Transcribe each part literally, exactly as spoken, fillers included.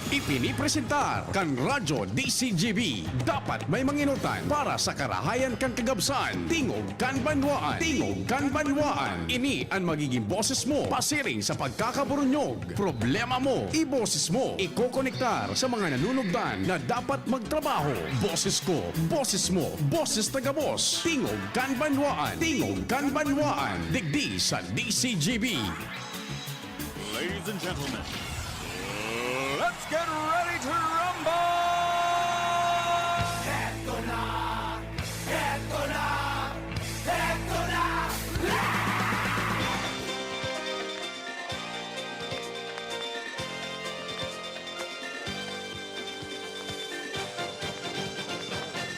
Ipinipresentar kan Radyo D C G B. Dapat may manginutan para sa karahayan kan kagabsan. Tingog kan banwaan. Tingog kan banwaan. Ini an magiging boses mo pasiring sa pagkakaburunyog. Problema mo, iboses mo. Ikokonektar sa mga nanunugdan na dapat magtrabaho. Boses ko, boses mo, boses na gabos. Tingog kan banwaan. Tingog kan banwaan. Digdi sa D C G B. Ladies and gentlemen, let's get ready to rumble! Heto na! Heto na! Heto na!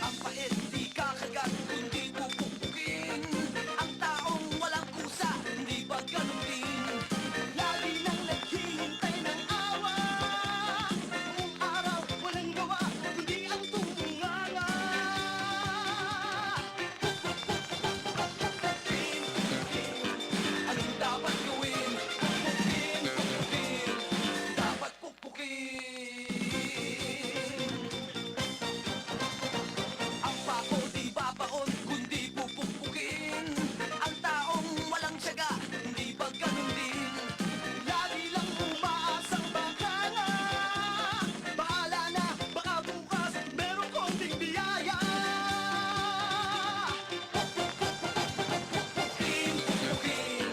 Ang pait di kakagat, kundi pupukpukin. Ang taong walang kusa, hindi ba ganun din? Lagi nang naghihintay ng awa. Buong araw, walang gawa, kundi ang tumunganga. Pupukpukin, pupukpukin. Anong dapat gawin? Pupukpukin, pupukpukin. Dapat pukpukin. Ang pako di babaon, kundi pupukpukin. Ang taong walang tiyaga, hindi ba ganun din? Lagi lang umaasang baka nga bahala na, baka bukas meron konting biyaya. Pukpukin, pukpukin.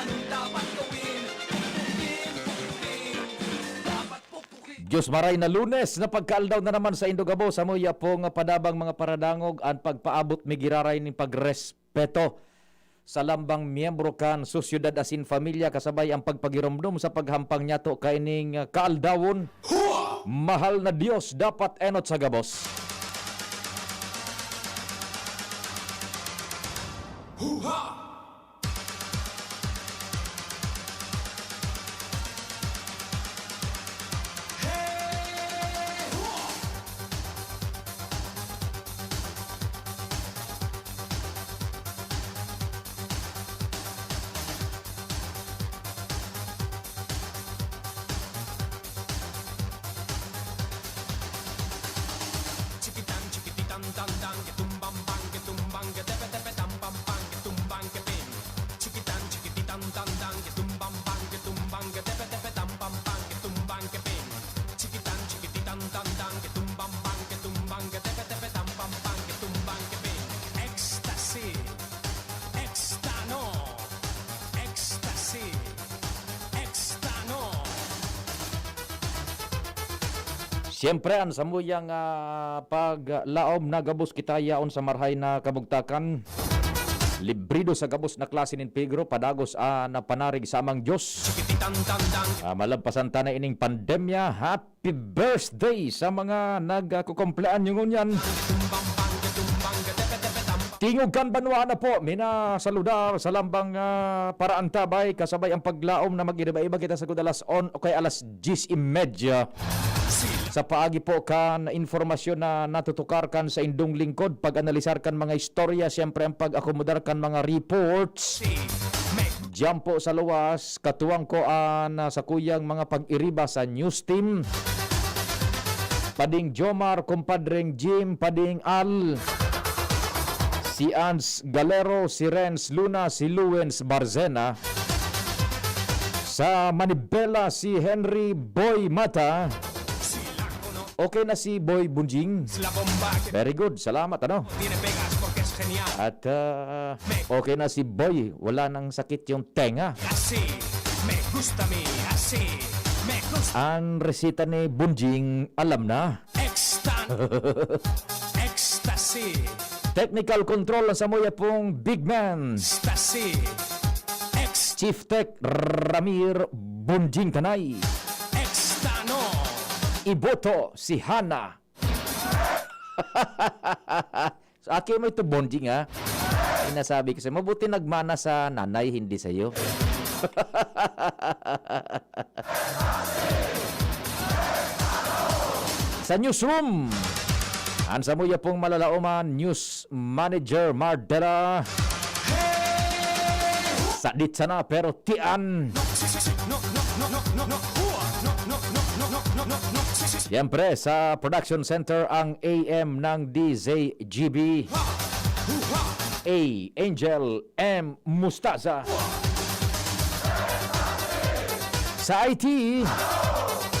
Anong dapat gawin? Pukpukin, pukpukin. Dapat pukpukin. Diyos maray na Lunes na pagkaaldaw na naman sa indo gabos. Samuya pong padabang mga paradangog, an pagpaabot mi giraray nin pagrespeto sa lambang miyembro kan sosyedad asin pamilya, kasabay ang pagpagiromdom sa paghampang niyato kaining, ah, kaaldawon. Hua! Mahal na Diyos, dapat enot sa gabos. Hua! Chikitan, chikititan, tan, tan, ke tumbang, bang, ke tumbang, ke tepe, tepe, tam, pam, pam, ke tumbang, ke ping. Chikitan, chikititan, tan, tan, ke tumbang, bang, ke tumbang, ke tepe, tepe, tam, pam, pam, ke tumbang, ke ping. Chikitan, chikititan, tan, tan, ke tumbang, bang, ke tumbang, ke tepe, tepe, tam, pam, pam, ke tumbang, ke ping. Ecstasy. Extano. Ecstasy. Extano. Siyempre, an samuyang, ah, paglaom na gabos kita yaon sa marahay na kabugtakan. Librido sa gabos na klase nin peligro, padagos an panarig sa Amang Diyos. Ah, malagpasan ta na ining pandemya. Happy birthday sa mga nagkukumpleanyo ngunyan. Tingog kan banwa na po, minasaludar sa lambang, ah, paraan ta, bay, kasabay ang paglaom na mag-iba-iba kita sagkod alas on o kay alas diyes y media. Sa paagi po kan informasyon na natutukar kan sa indong lingkod, pag-analisar kan mga istorya, siyempre ang pag-akomodar kan mga reports. Diyan po sa luwas, katuwang ko an, ah, sakuyang mga pag-iriba sa news team. Pading Jomar, kumpadreng Jim, Pading Al, si Ans Galero, si Renz Luna, si Luwens Barzena. Sa Manibela, si Henry Boy Mata. Okay na si Boy Bunjing. Very good, salamat, ano? At, ah, okay na si Boy, wala nang sakit yung tenga. Ang resita ni Bunjing, alam na. Extan. Ecstasy. Technical control ang samuya pong big man. Ecstasy. Ex- Chief Tech Ramir Bunjing Tanay. Extano. Iboto si Hana. Sa akin mo ito, Bonjing, ha? Sinasabi ko sa'yo, mabuti nagmana sa nanay, hindi sa'yo. Sa newsroom, ang samuya pong malalaoman, news manager Mardela. Sadit sana, pero tian. Siyempre, sa production center ang A M ng D Z G B, A Angel M Mustaza. Sa I T,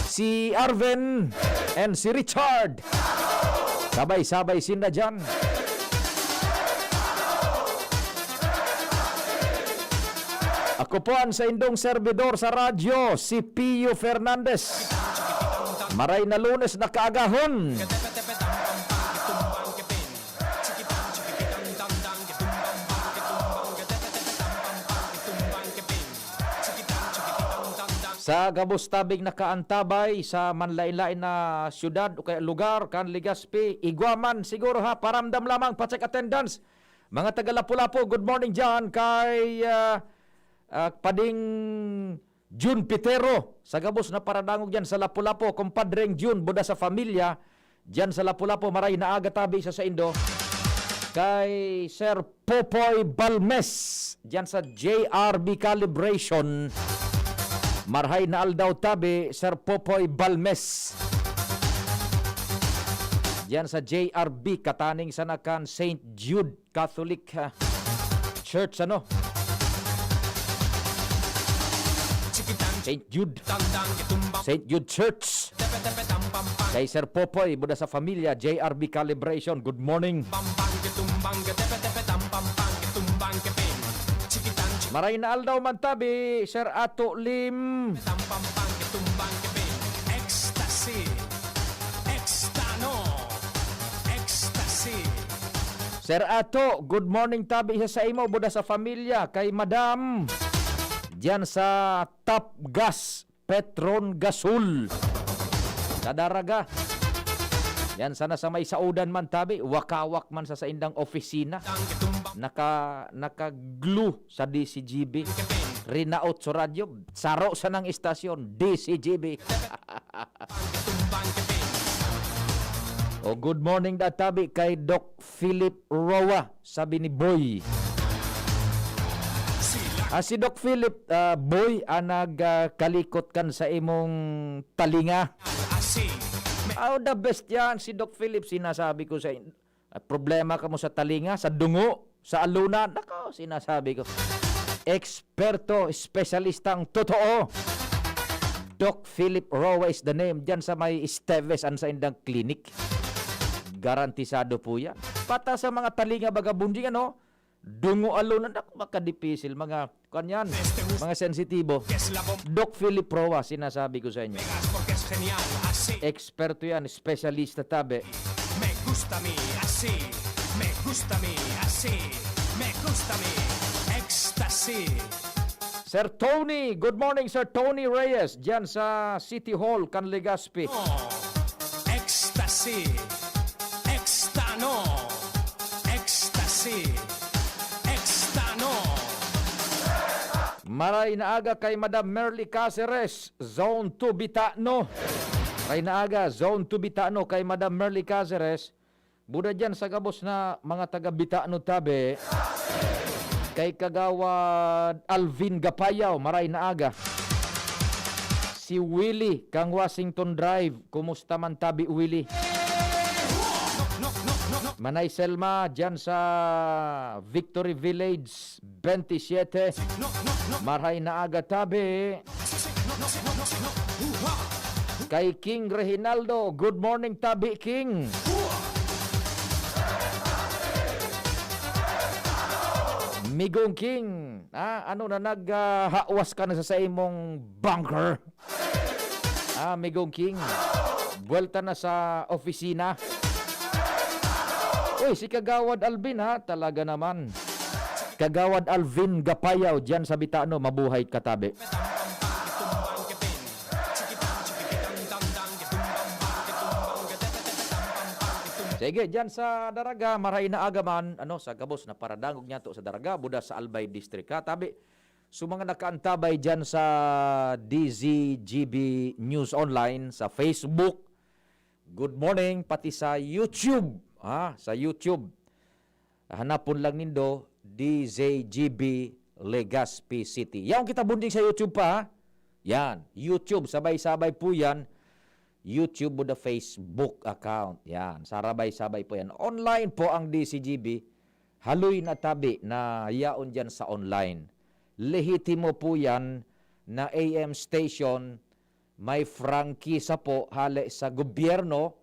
si Arvin and si Richard. Sabay-sabay sinda dyan. Ako po ang saindong servidor sa radyo, si Pio Fernandez. Maray na Lunes na kaagahon. Sa gabos tabing nakaantabay sa manlain-lain na syudad o kaya lugar kan Legazpi, igwa man siguro ha, paramdam lamang, pa-check attendance. Mga taga Lapu-Lapu, good morning dyan kay, ah, ah, Pading Jun Pitero. Sa gabos na paradangog dyan sa Lapu-Lapu, kumpadreng Jun, buda sa pamilya, dyan sa Lapu-Lapu, maray na aga tabi sa saindo. Kay Sir Popoy Balmes, dyan sa J R B Calibration. Marhay na aldaw tabi, Sir Popoy Balmes. Dyan sa J R B, kataning sana kan Saint Jude Catholic, ah, Church, ano? Saint Jude. Saint Jude Church. Kay Sir Popoy, buda sa pamilya, J R B Calibration. Good morning. Maray na aldaw man tabi, Sir Ato Lim. Ecstasy. Extano. Ecstasy. Sir Ato, good morning tabi sa saimo, buda sa pamilya, kay Madam. Diyan sa Top Gas, Petron Gasol. Sa Daraga. Yan sana sa may saudan man tabi, wakawak man sa saindang opisina. Naka, naka-glue sa D C G B. Rinaot sa radyo, saro sanang istasyon, D C G B. O, good morning da tabi kay Doc Philip Roa, sabi ni Boy. Ah, si Doc Philip, ah, Boy, ang nag, ah, kalikot kan sa imong talinga. Oh, the best yan, si Doc Philip, sinasabi ko sa in-, ah, problema ka mo sa talinga, sa dungo, sa aluna, nako, sinasabi ko. Eksperto, espesyalista ang totoo. Doc Philip Roa is the name. Diyan sa may Esteves, ang saindang clinic. Garantisado po yan. Pata sa mga talinga, baga bunding, ano? Dungo, aluna, nako, makadipisil. Mga, kanyan, mga sensitibo. Doc Philip Roa, sinasabi ko sa inyo. Eksperto yan, espesyalista tabi. Me gusta mi así, me gusta mi así, me gusta mi ecstasy. Sir Tony, good morning, Sir Tony Reyes, diyan sa City Hall, kan Legazpi. Oh, ecstasy, extano, ecstasy, extano. Maray na aga kay Madam Merly Caceres, Zone two Bitano. Maray na aga, Zone two Bitano kay Madam Merly Caceres. Buda dyan sa gabos na mga taga Bitano tabi. Kay Kagawad Alvin Gapayaw, maray na aga. Si Willie kang Washington Drive, kumusta man tabi, Willie? Manay Selma, dyan sa Victory Village, twenty-seven. Marhay na aga tabi. Kay King Reginaldo, good morning tabi, King. Migong King, ah, ano na, nag, ah, hawas ka na sa, sa imong bunker? Ah, Migong King, buwelta na sa opisina. Uy, si Kagawad Alvin, ha, talaga naman. Kagawad Alvin Gapayaw, diyan sa Bitano, mabuhay ka tabi. Sige, diyan sa Daraga, maray na aga man, ano, sa gabos na paradangog niya to sa Daraga, buda sa Albay District, ha, tabi. So, mga nakaantabay diyan sa D Z G B News Online, sa Facebook, good morning, pati sa YouTube, ha, sa YouTube. Hanapon lang nindo, D Z G B Legazpi City. Yaon kita bunding sa YouTube pa, ha? Yan, YouTube, sabay-sabay po yan. YouTube, buda Facebook account. Yan, sarabay-sabay po yan. Online po ang D C G B. Haloy na tabi na yaon dyan sa online. Lehitimo po yan na A M station, may prangkisa po hale sa gobyerno,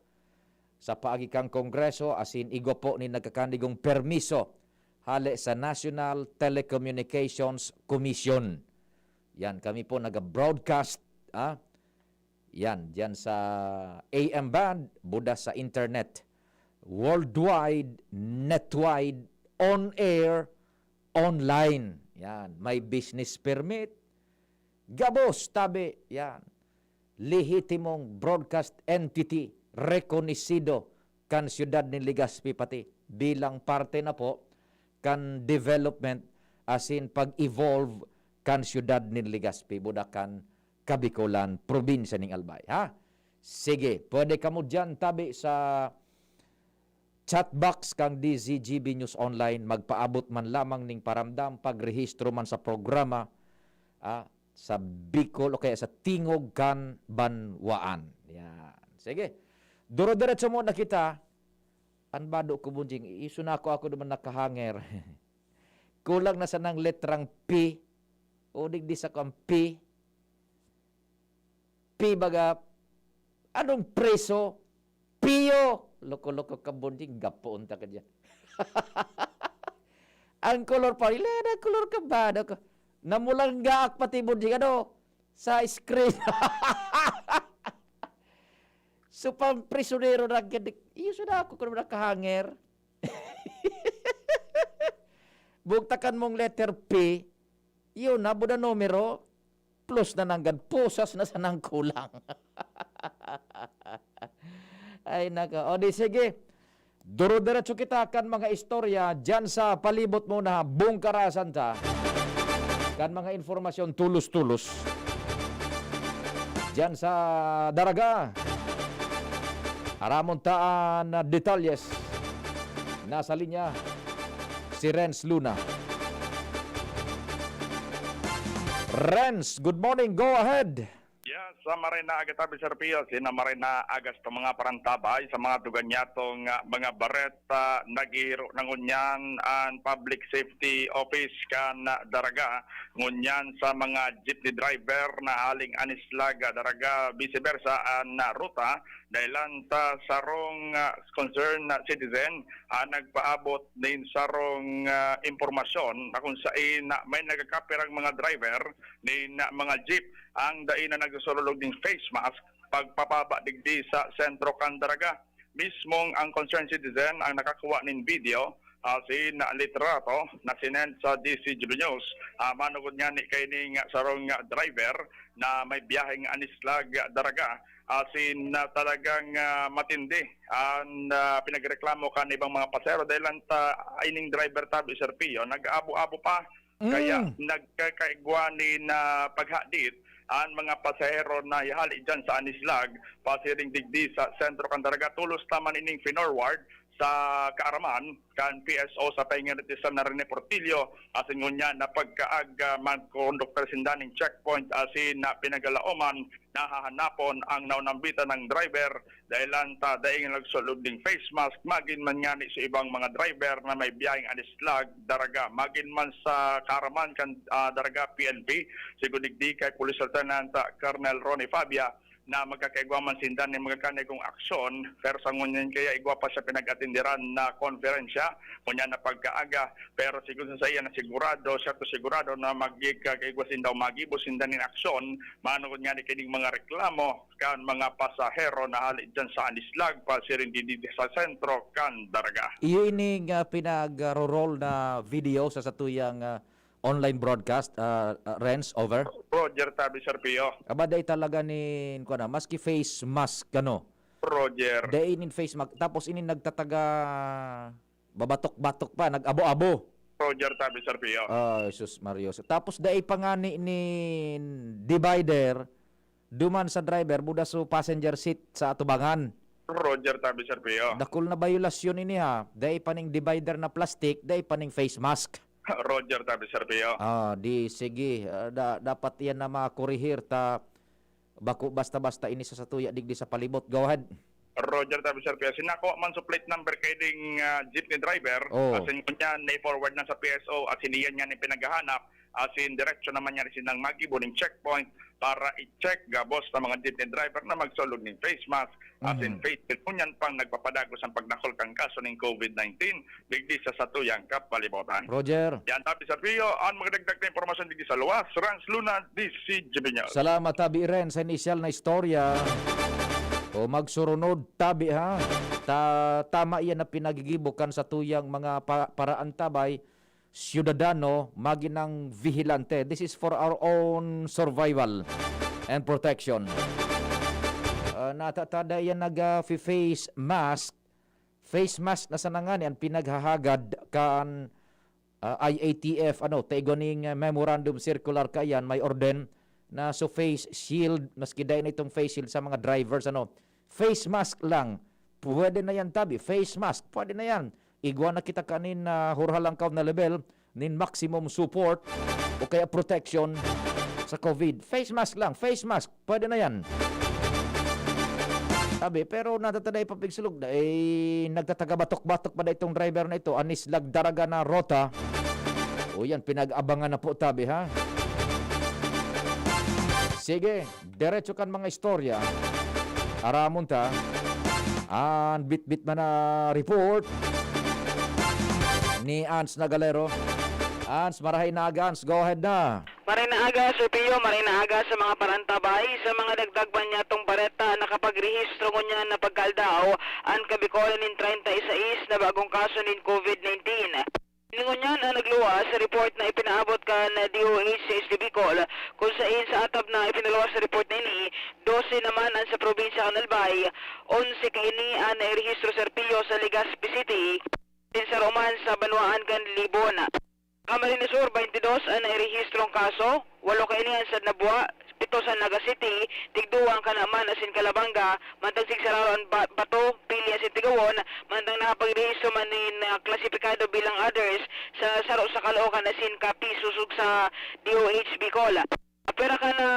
sa paagi kan Kongreso, asin igwa po nin nagkakanigong permiso hale sa National Telecommunications Commission. Yan, kami po naga-broadcast, ah, yan, diyan sa A M band, buda sa internet. Worldwide, netwide, on air, online. Yan, may business permit. Gabos, tabi, yan. Lehitimong broadcast entity, rekonisido kan siyudad nin Legazpi pati bilang parte na po kan development asin pag-evolve kan siyudad nin Legazpi, buda kan Kabikolan, probinsya ning Albay, ha? Sige, pwede kamo diyan tabi sa chat box kan D Z G B News Online, magpaabot man lamang ning paramdam, pagrehistro man sa programa, ah, sa Bicol o kaya sa Tingog kan Banwaan. Yan. Sige. Duro-diretso muna kita. An bado ko, Bunjing, iiso na ako, ako naman nakahanger. Kulang na sanang letrang P. O digdi sa kang P. P baga, anong preso? Piyo! Loko-loko ka, Bunjing, gapoon ta ka diyan. Ang kolor pa, ila na kolor ka ba? Ano ka? Namulanggaak pati, Bunjing, ano? Sa screen. So, pang prisionero na gani. Iyo, so na ako, kung nakahanger. Bugtakan mong letter P, yun, habo na numero, plus na nanggad, pusas na sanang kulang. Ay, nako. O, di sige. Duro-diretso kita kan mga istorya diyan sa palibot mo na bungkarasan ta. Kan mga informasyon tulos-tulos. Diyan sa Daraga. Aramon ta an, ah, detalyes. Nasa linya si Renz Luna. Renz, good morning. Go ahead. Yes, sa maray na aga tabi, Sir Pio, sina maray na aga sa mga parantabay, sa mga dugan niyatong, ah, mga bareta, naghihiro na ngunyan an Public Safety Office kan Daraga, ngunyan sa mga jeepney driver na haling Anislag, Daraga, vice versa an ruta, dahilan ta sarong, ah, concerned citizen ang nagpaabot nin sarong, ah, impormasyon na kung sain na may nagkakapirang mga driver nin mga jeep ang dai na nagsusulog nin face mask pagpapaba digdi sa sentro kan Daraga. Mismong ang concerned citizen ang nakakuha nin video asin litrato na sinend sa D Z G B News. Ah, manugod ngani kaining sarong driver na may biyaheng Anislag, Daraga, asin na talagang, ah, matindi ang, ah, pinagreklamo kan ibang mga pasahero dahil lang ta ining driver tabi, Sir Pio, nag-abo-abo pa. Kaya Mm. nagkakaigwa nin, ah, paghadit ang mga pasahero na hali diyan sa Anislag, pasiring digdi sa sentro kan Daraga. Tolos ta man ining finorward sa kaaraman kan P S O sa paingan ni San Rene Portillo, asin ngunyan na pagkaaga man konduktor sinda ning checkpoint asin na pinagalaoman nahahanapon ang naunambitan ng driver dahil lang ta daing nagsulog ning face mask, magin man ngani sa ibang mga driver na may biyaheng Anislag, Daraga, magin man sa kaaraman kan, ah, Daraga P N P, sigo digdi kay Police Lieutenant, ah, Colonel Ronnie Fabia, na magkakaigwa man sinda nin magkakanigong aksyon, pero sa ngunyan kaya igwa pa siya pinag-atenderan na konferensya, ngunyan na pagkaaga, pero sigon sa saiya na sigurado, siyerto sigurado na magkakaigwa sinda o magibo sinda nin aksyon, manugod ngani kining mga reklamo kan mga pasahero na hali diyan sa Anislag, pasiring digdi sa sentro kan Daraga. Iyo ini nga pinag-roll na video sa satuyang, ah, online broadcast, ah, ah, Renz, over? Roger tabi, Sir Pio. Aba, dai talaga nin, kuwan na, maski face mask, ano? Roger. Dai nin face mask. Tapos ini nagtataga, babatok-batok pa, nag-abo-abo. Roger tabi, Sir Pio. Ay, sus, Mario. So, tapos dai pa ngani nin divider, duman sa driver, buda sa passenger seat sa atubangan. Roger tabi, Sir Pio. Dakul na bayolasyon ini, ha. Dai pa ning divider na plastic, dai pa ning face mask. Roger tabi, Sir Pio. Ah, di sige. Ah, da-, dapat yan na makurihir ta Bako basta-basta ini sa satuya digdi sa palibot. Go ahead. Roger, tabi, Sir Pio. Sinako man sa plate number kay ding, ah, jeepney driver. Oh. Asin ko niya, na-forward na sa P S O. Asin iyan niya ni pinaghahanap. Asin diretso naman niya rin silang magibo ning checkpoint para i-check gabos na mga jeepney driver na magsulog ning face mask. Asin Mhm. face shield. Ngunyan pang nagpapadagos ang pagdakul kan kaso ning covid nineteen digdi sa satuyang kapalibutan. Roger. Yan, tabi, Sir Pio, ang magdagdag na impormasyon digdi sa luwas. Rans Luna, D C G B News. Salamat, tabi, Iren, sa inisyal na istorya. O magsurunod, tabi, ha? Ta-, tama iyan na pinagigibo kan satuyang mga pa-, paraan, tabay, siyudadano, maginang vigilante. This is for our own survival and protection. Ah, natatada iyan nag, ah, face mask. Face mask na sana ngani an pinaghahagad kan, ah, I A T F, ano, ta igwa ning, ah, memorandum circular kaiyan, may orden na so face shield, maski dai na itong face shield sa mga drivers, ano. Face mask lang, pwede na yan, tabi. Face mask, pwede na yan. Igwa na kita kanin na hurhalangkaw na level nin maximum support o kaya protection sa covid. Face mask lang, face mask. Pwede na yan. Sabi, pero natataday pa pigsulog na, eh, nagtatagabatok-batok pa na itong driver na ito, anis lagdaraga na rota. O yan, pinag-abangan na po, tabi, ha? Sige, diretso kan mga istorya. Aramon ta. An bitbit man na report ni Ans Nagalero. Ans, marahay na aga, Ans. Go ahead na. Maray na aga, Sir Pio, maray na aga sa mga parantabay. Sa mga dagdag pa niyatong bareta, nakapagrehistro ngunyan na pagkaaldaw an Kabikolan nin treinta y seis na bagong kaso nin covid nineteen. Ngunyan ang nagluwas sa report na ipinaabot kan D O H sa S D Bicol, kung sain sa atab na ipinaluwas sa report na ini, dose naman ang sa probinsya kan Albay, onse kaini ang nairehistro, Sir Pio, sa Legazpi City, asin saro man sa banwaan kan Libon. Camarines Sur, baynte dos an nairehistrong kaso, walo kaini an sa Nabua, pito sa Naga City, tigduwa an Canaman asin Calabanga, mantang sigsararo an Ba-, Bato, Pili asin Tigawon, mantang nakapagrehistro man nin, ah, klasipikado bilang others sa saro sa Caloocan asin Capiz, sosog sa D O H Bicol. Pira ka na,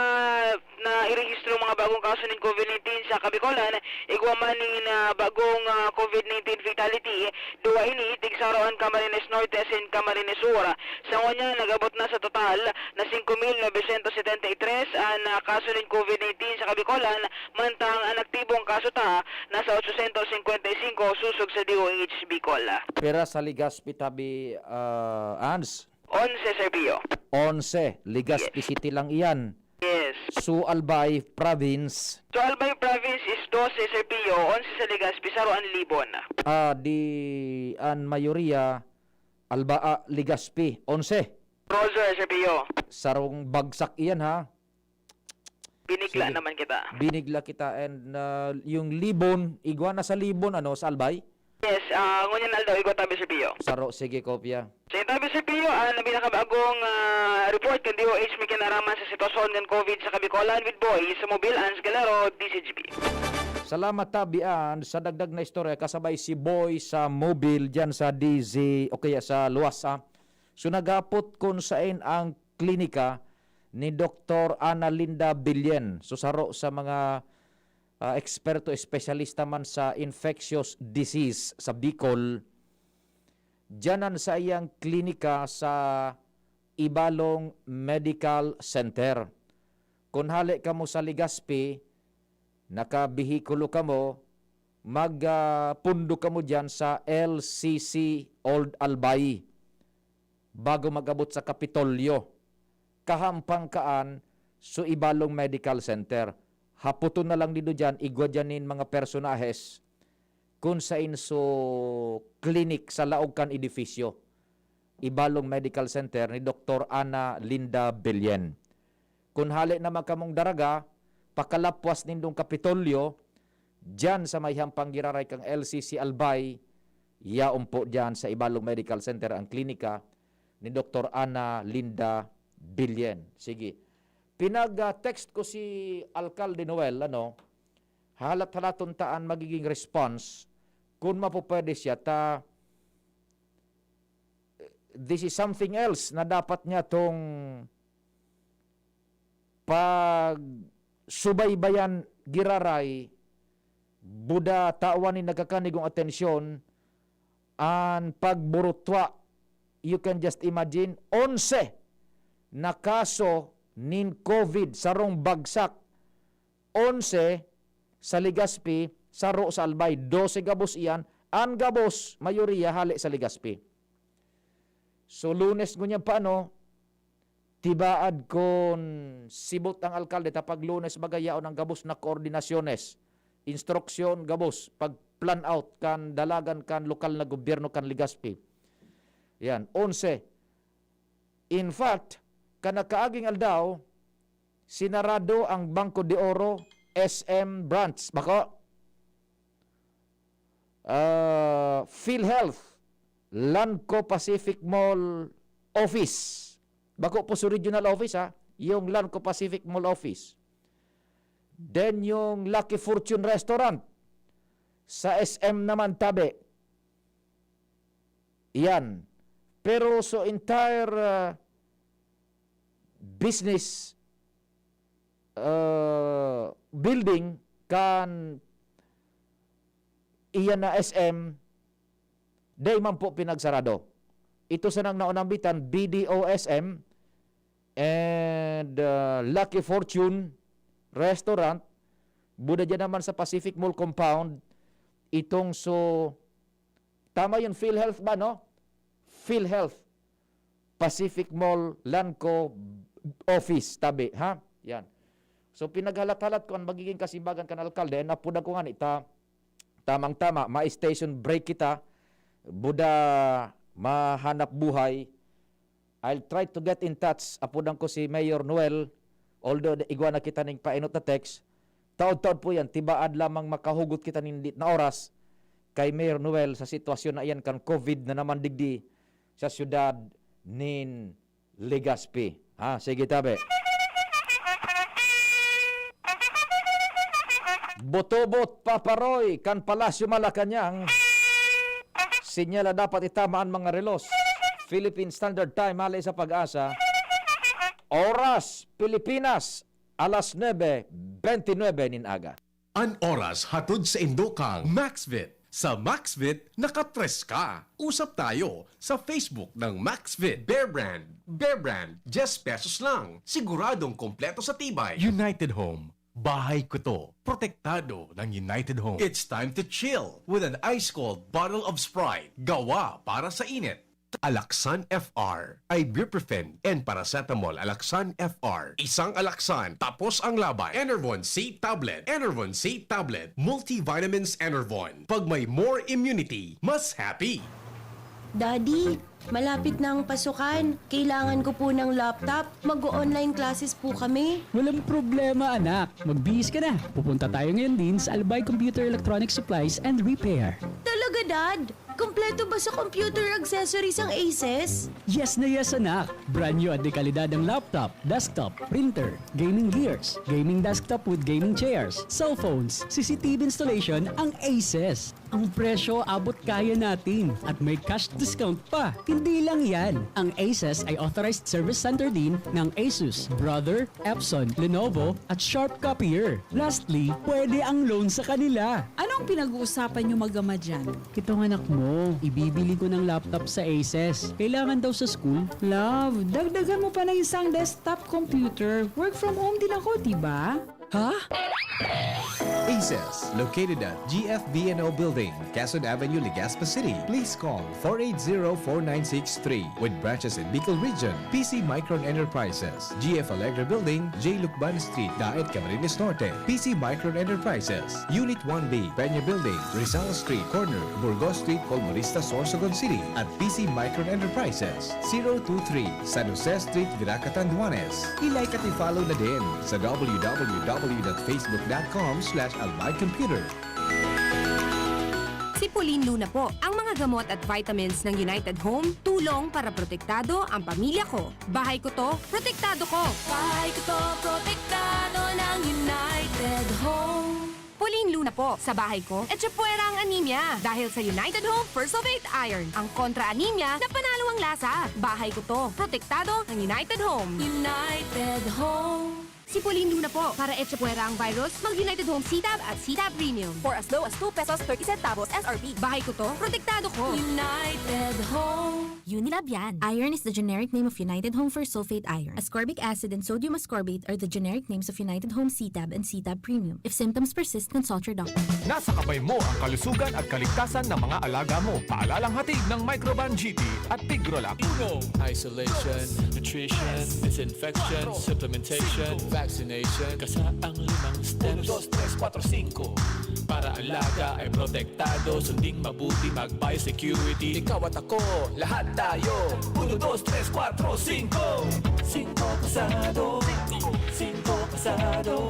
nairehistro mga bagong kaso nin covid nineteen sa Kabikolan, igwa man nin, ah, bagong, ah, covid nineteen fatality, duwa ini, tigsaro an Camarines Norte asin Camarines Sur. Sa ngunyan, nag-abot na sa total na singko mil novecientos setenta y tres an, ah, kaso nin covid nineteen sa Kabikolan, mantang an aktibong kaso ta nasa otsosyentos singkwenta y singko sosog sa D O H Bicol. Pira sa Legazpi tabi, ah, Ans? Onse, Sir Pio. Onse, Legazpi Yes. City lang iyan. Yes. Su Albay Province. Su Albay Province is dose, Sir Pio. Onse sa Legazpi, saro an Libon. Ah, di an mayoriya, Alba, ah, Legazpi, onse. Roger, Sir Pio. Sarong bagsak iyan, ha? Binigla Sige. naman kita. Binigla kita and, ah, yung Libon, igwa na sa Libon, ano, sa Albay? Yes, ah, ngunyan aldaw, igwa tabi, Sir Pio. Saro, sige, kopya. Sa tabi, Sir Pio, ah, na pinakabagong, ah, report kan D O H may kinaraman sa sitwasyon ng covid sa Kabikolan with Boys Mobil, Ans Galero, D C G B. Salamat, tabi, and sa dagdag na istorya, kasabay si Boy sa Mobil dyan sa D Z o kaya sa Luwasa. So, nagapot kung sain ang klinika ni Doktor Ana Linda Billen. So, saro sa mga, ah, eksperto, espesyalista man sa infectious disease sa Bicol, diyan an saiyang klinika sa Ibalong Medical Center. Kun hale kamo sa Legazpi, nakabihikulo kamo, mag, ah, pundo kamo diyan sa L C C Old Albay bago mag-abot sa Kapitolyo. Kahampang kaan so Ibalong Medical Center. Hapoton na lang nindo diyan, igwa diyan nin mga personahes kun sain so klinik sa laog kan edifisyo, Ibalong Medical Center ni Doktor Ana Linda Belien. Kun hale naman kamong daraga, pakalapwas nindong Kapitolyo, diyan sa may hampang giraray kan L C C Albay, yaon po diyan sa Ibalong Medical Center ang klinika ni Doktor Ana Linda Belien. Sige. Pinag, ah, text ko si Alcalde Noel, ano, halat-halaton ta an magiging response kun mapupwede siya ta, this is something else na dapat niya tong pag subaybayan giraray, buda tawan nin nagkakanigong atensyon an pagburutwa. You can just imagine, onse na kaso nin COVID, sarong bagsak. Onse sa Legazpi, saro sa Albay, dose gabos iyan, an gabos, mayoriya hale sa Legazpi. So, Lunes ngunyan pa, ano, tibaad kun sibot ang alkalde, ta pag Lunes baga yaon ang gabos na koordinasyones, instruksyon gabos, pag-plan out kan dalagan kan lokal na gobyerno kan Legazpi. Yan, onse. In fact, kan nakaaging aldaw, sinarado ang Banco de Oro S M branch. Bako? Ah, PhilHealth, Lanco Pacific Mall office. Bako po sa regional office, ha? Yung Lanco Pacific Mall office. Then yung Lucky Fortune Restaurant sa S M naman tabi. Yan. Pero so entire, ah, business, ah, building kan iyan na S M, dai man po pinagsarado. Ito sanang naunambitan, B D O S M and, ah, Lucky Fortune Restaurant, buda dyan naman sa Pacific Mall Compound, itong so, tama yun, PhilHealth ba, no? PhilHealth, Pacific Mall, Lanco office, tabi, ha? Yan. So, pinaghalat-halat ko ang magiging kasimbagan kan alkalde, and apudan ko nga ni ta, tamang-tama, ma-station break kita, buda mahanap buhay. I'll try to get in touch, apudan ko si Mayor Noel, although igwa na kita ning paenot na text, taod-taod po yan, tibaad lamang makahugot kita nin dit na oras kay Mayor Noel sa sitwasyon na iyan kan COVID na naman digdi sa siyudad nin Legazpi. Ha, sige, tabi. Botobot, Paparoy, kan Palasyo Malacañang. Sinyal na dapat itama an mga relos. Philippine Standard Time, hale sa Pag-asa. Oras, Pilipinas, alas nuebe bentynebe nin aga. An oras hatod sa indo kang Maxvit. Sa Maxvit, nakapreska. Usap tayo sa Facebook ng Maxvit. Bear Brand. Bear Brand, diyes pesos lang. Siguradong kompleto sa tibay. United Home. Bahay ko to. Protektado ng United Home. It's time to chill with an ice-cold bottle of Sprite. Gawa para sa init. Alaxan F R, ibuprofen, and paracetamol. Alaxan F R. Isang Alaxan, tapos ang laban. Enervon C tablet. Enervon C tablet. Multivitamins Enervon. Pag may more immunity, mas happy. Daddy, malapit na ang pasukan. Kailangan ko po ng laptop. Mag-o-online classes po kami. Walang problema, anak. Magbihis ka na. Pupunta tayo ngayon din sa Albay Computer Electronic Supplies and Repair. Talaga, Dad? Kompleto ba sa computer accessories ang Aces? Yes na yes, anak! Brand new at de kalidad ang laptop, desktop, printer, gaming gears, gaming desktop with gaming chairs, cellphones, C C T V installation ang Aces. Ang presyo abot kaya natin at may cash discount pa. Hindi lang yan, ang Aces ay authorized service center din ng Asus, Brother, Epson, Lenovo at Sharp Copier. Lastly, pwede ang loan sa kanila. Anong pinag-uusapan niyo mag-ama dyan? Itong anak mo, ibibili ko ng laptop sa Aces. Kailangan daw sa school. Love, dagdagan mo pa ng isang desktop computer. Work from home din ako, di ba? Ha? Aces, located at G F B N O Building, Quezon Avenue, Legazpi City. Please call four eight zero, four nine six three. With branches in Bicol Region, P C Micron Enterprises, G F Alegre Building, J Lucban Street, Daet, Camarines Norte. P C Micron Enterprises, Unit one B, Peña Building, Rizal Street, corner, Burgos Street, Colmonista, Sorsogon City, at P C Micron Enterprises, zero two three, San Jose Street, Virac, Catanduanes. I-like at i-follow na din sa W W W dot facebook dot com slash albay computer. Si Pauline Luna po. Ang mga gamot at vitamins ng United Home, tulong para protektado ang pamilya ko. Bahay ko to, protektado ko. Bahay ko to, protektado ng United Home. Pauline Luna po. Sa bahay ko, etsa puwera ang anemia. Dahil sa United Home First of Eight Iron, ang kontra anemia na panalo ang lasa. Bahay ko to, protektado ng United Home. United Home. Sipulihin niyo na po. Para echapuwera ang virus, mag-United Home C-Tab at C-Tab Premium. For as low as two pesos thirty centavos S R P. Bahay ko to, protektado ko. United Home. Unilab yan. Iron is the generic name of United Home for sulfate iron. Ascorbic acid and sodium ascorbate are the generic names of United Home C-Tab and C-Tab Premium. If symptoms persist, consult your doctor. Nasa kamay mo ang kalusugan at kaligtasan ng mga alaga mo. Paalalang hatid ng Microban G T at Tigrolac. Uno, Isolation, nutrition, disinfection, supplementation, vaccination, kasaang limang steps. Dos, tres, kuwatro, singko. Para alaga ay protektado, sunding mabuti, mag-biosecurity. Ikaw at ako, lahat tayo. Uno, dos, tres, kuwatro, singko. Singko kasado. Singko kasado.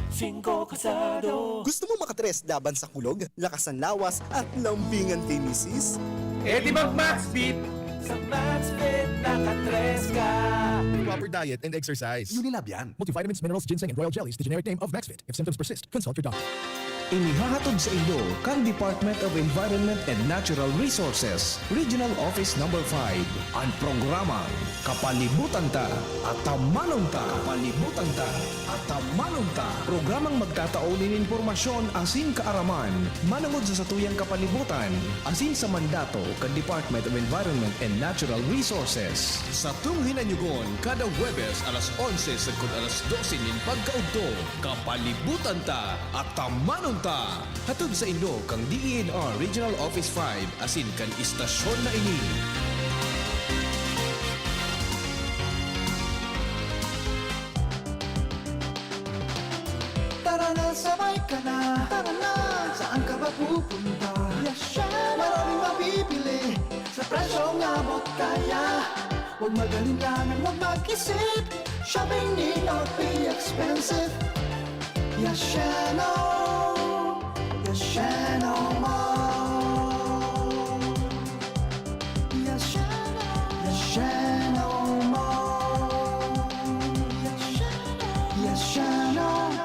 Singko kasado. Gusto mo makatres laban sa kulog, lakas ng lawas, at lambingan kay misis? E di mag Maxfit! Sa Maxfit, nakatres ka. Proper diet and exercise. Unilab yan. Multivitamins, minerals, ginseng, and royal jellies, the generic name of Maxfit. If symptoms persist, consult your doctor. Inihahatod sa indo kan Department of Environment and Natural Resources, Regional Office Number five, an programang Kapalibutan Ta, Atamanon Ta. Kapalibutan Ta, Atamanon Ta. Programang magtatao nin impormasyon asin kaaraman manangod sa satuyang kapalibutan asin sa mandato kan Department of Environment and Natural Resources. Satong hinanyugon kada Huwebes alas onse sagkod alas dose nin pagkaudto. Kapalibutan Ta, Atamanon Ta. Hatod sa indo kan D E N R Regional Office five asin kan istasyon na ini. Tara na, sabay ka na. Tara na, saan ka ba pupunta? Yashano! Maraming mabibili sa presyong abot kaya. Huwag mag-alinlangan, huwag mag-isip. Shopping need not be expensive. Yashano! Yashano Mall! Yashano! Yashano Mall! Yashano! Yashano!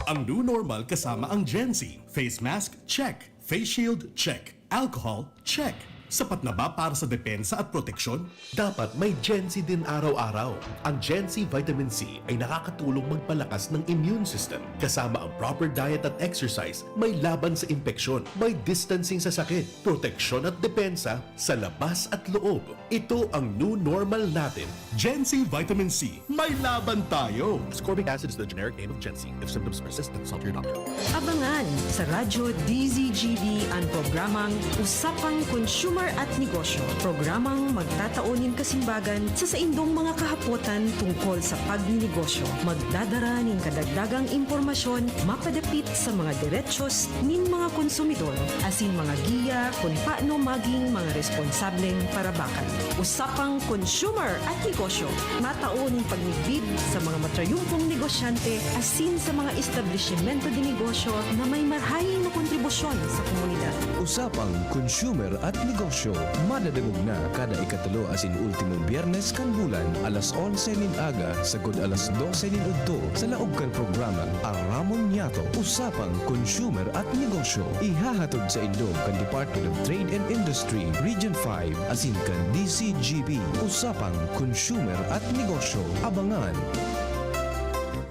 Ang new normal kasama ang Gen Z. Face mask, check. Face shield, check. Alcohol, check. Sapat na ba para sa depensa at proteksyon? Dapat may Gen Z din araw-araw. Ang Gen Z Vitamin C ay nakakatulong magpalakas ng immune system. Kasama ang proper diet at exercise, may laban sa impeksyon, may distancing sa sakit, proteksyon at depensa sa labas at loob. Ito ang new normal natin. Gen Z Vitamin C, may laban tayo! Ascorbic acid is the generic name of Gen Z. If symptoms persist, consult your doctor. Abangan sa Radyo D Z G B an programang Usapang Consumer at Negosyo. Programang magtatao nin kasimbagan sa saindong mga kahapotan tungkol sa pagninegosyo. Magdadara nin kadagdagang impormasyon mapadapit sa mga derechos nin mga konsumidor asin mga giya kun paano maging mga responsableng parabakan. Usapang Consumer at Negosyo, matao nin pagmigbid sa mga matrayumpong negosyante asin sa mga establisimento de negosyo na may marhay na kontribusyon sa komunidad. Usapang Consumer at Negosyo, madadangog na kada ikatulo asin ultimong Biyernes kan bulan, alas onse nin aga sagkod alas dose nin udto, sa laog kan programang Aramon Niyato, Usapang Consumer at Negosyo. Ihahatod sa indo kan Department of Trade and Industry, Region five, asin kan D C G B, Usapang Consumer at Negosyo. Abangan!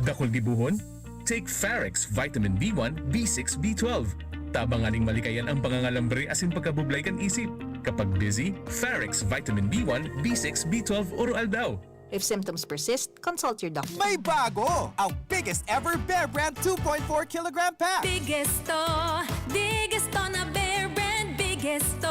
Dakul gibohon? Take Farex Vitamin B one, B six, B twelve. Tabang nganing malikayan ang pangangalambre asin pagkabublay kan isip. Kapag busy, Farex Vitamin B one, B six, B twelve, Oro Aldaw. If symptoms persist, consult your doctor. May bago! Ang biggest ever Bear Brand two point four kilogram pack! Biggest to, biggest to na Bear Brand, biggest to.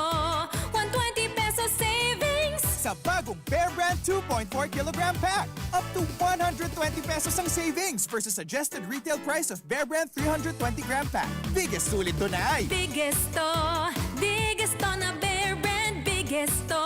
One twenty pesos savings! Sa bagong Bear Brand two point four kilogram pack, up to one hundred twenty pesos ang savings versus suggested retail price of Bear Brand three hundred twenty gram pack. Biggest sulit to na ay! Biggest to, biggest to na Bear Brand, biggest to.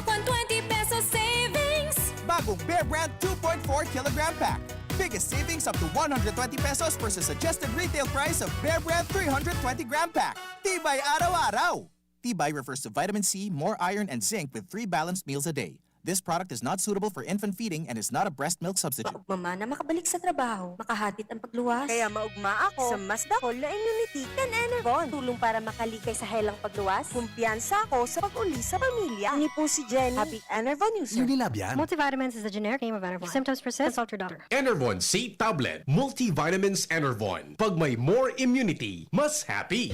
One twenty pesos savings! Bagong Bear Brand two point four kilogram pack. Biggest savings up to one hundred twenty pesos versus suggested retail price of Bear Brand three hundred twenty gram pack. Tibay araw-araw! Tibay refers to vitamin C, more iron, and zinc with three balanced meals a day. This product is not suitable for infant feeding and is not a breast milk substitute. Maogma man na makabalik sa trabaho, makahatid ang pagluwas. Kaya maogma ako sa mas dakul na immunity kan Enervon. Tulong para makalikay sa helang pagluwas. Kumpiyansa ako sa pag-uli sa pamilya. Ini po si Jenny, happy Enervon user. Unilab yan. Multivitamins is the generic name of Enervon. If symptoms persist, consult your doctor. Enervon C Tablet, Multivitamins Enervon. Pag may more immunity, mas happy.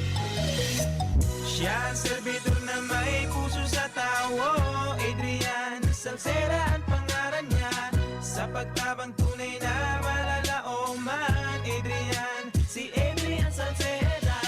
Siya ang serbidor na may puso sa tawo. Adrian Salceda ang pangaran niya. Sa pagtabang tunay na malalaoman. Adrian, si Adrian Salceda.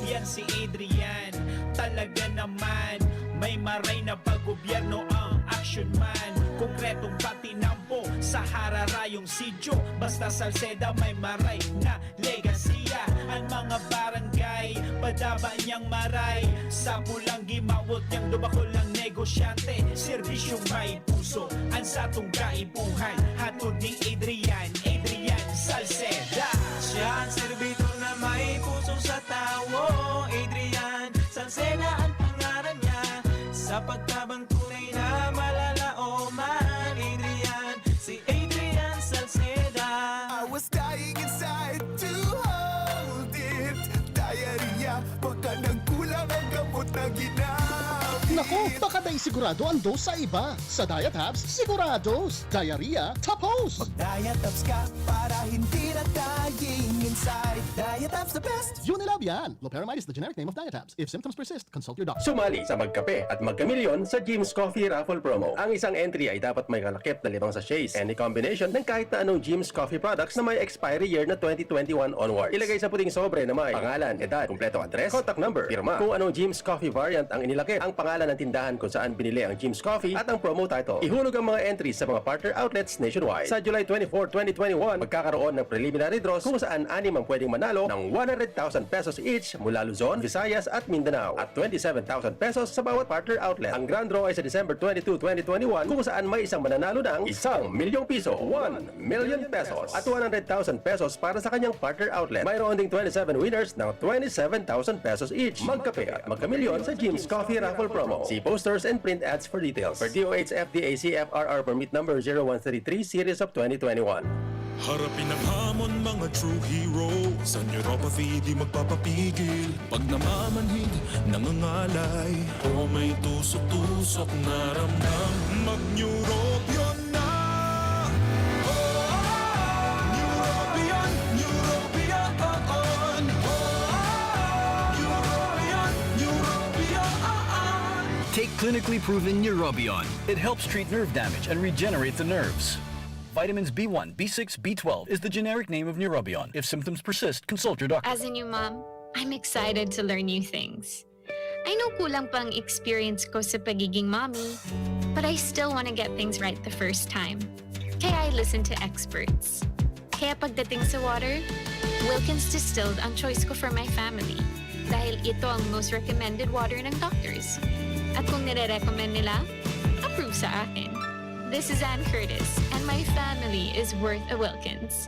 Yan si Adrian, talaga naman. May maray na paggobyerno ang action man. Konkretong patinampo sa hararayong sityo. Basta Salceda may maray na legasiya. Ang mga barangay, padaba niyang maray. Sa pulang gimawot niyang dubakol ng negosyante. Serbisyong may puso, ang satong kaipuhan. Hatod ni Adrian, Adrian Salceda. Siya ang serbidor na may puso sa tawo. Adrian Salceda ang pangaran niya. Sa pagtabang tunay na malalaoman. Adrian, si Adrian Salceda. I was dying inside to hold it. Diarrhea, baka nagkulang ang gamot na ginamit. Naku, baka dai sigurado ang dose sa iba. Sa Diatabs, sigurados. Diarrhea, tapos! Mag-Diatabs ka para hindi na dying inside. Diatabs the best! Unilab yan! Loperamide is the generic name of Diatabs. If symptoms persist, consult your doctor. Sumali sa Magkape at Magkamilyon sa Jim's Coffee Raffle Promo. Ang isang entry ay dapat may kalakip na limang sachets, any combination ng kahit na anong Jim's Coffee products na may expiry year na twenty twenty-one onward. Ilagay sa puting sobre na may pangalan, edad, kumpletong address, contact number, pirma. Kung anong Jim's Coffee variant ang inilakip, ang pangalan ng tindahan kung saan binili ang Jim's Coffee at ang promo title. Ihulog ang mga entries sa mga partner outlets nationwide. Sa July twenty-four, twenty twenty-one, magkakaroon ng preliminary draws kung saan anim ang pwedeng manalo ng one hundred thousand pesos each mula Luzon, Visayas at Mindanao at twenty-seven thousand pesos sa bawat partner outlet. Ang grand draw ay sa December twenty-two, twenty twenty-one kung saan may isang mananalo ng isang milyong piso, one million pesos, at one hundred thousand pesos para sa kanyang partner outlet. Mayroon ding twenty-seven winners ng twenty-seven thousand pesos each. Magkape at magkamilyon sa Jim's Coffee Raffle Promo. See posters and print ads for details. Per D O H F D A C F R R Permit Number zero one three three Series of twenty twenty-one. Harapin ang hamon, mga true hero. Sa neuropathy, di magpapapigil. Pag namamanhid, nangangalay, o may tusok-tusok na ramdam, mag-Neurobion na! Neurobion, Neurobion, Neurobion, Neurobion. Take clinically proven Neurobion. It helps treat nerve damage and regenerate the nerves. Vitamins B one, B six, B twelve is the generic name of Neurobion. If symptoms persist, consult your doctor. As a new mom, I'm excited to learn new things. I know kulang pa ang experience ko sa pagiging mommy, but I still want to get things right the first time. Kaya I listen to experts. Kaya pagdating sa water, Wilkins Distilled ang choice ko for my family. Dahil ito ang most recommended water ng doctors. At kung nire-recommend nila, approve sa akin. This is Ann Curtis, and my family is worth a Wilkins.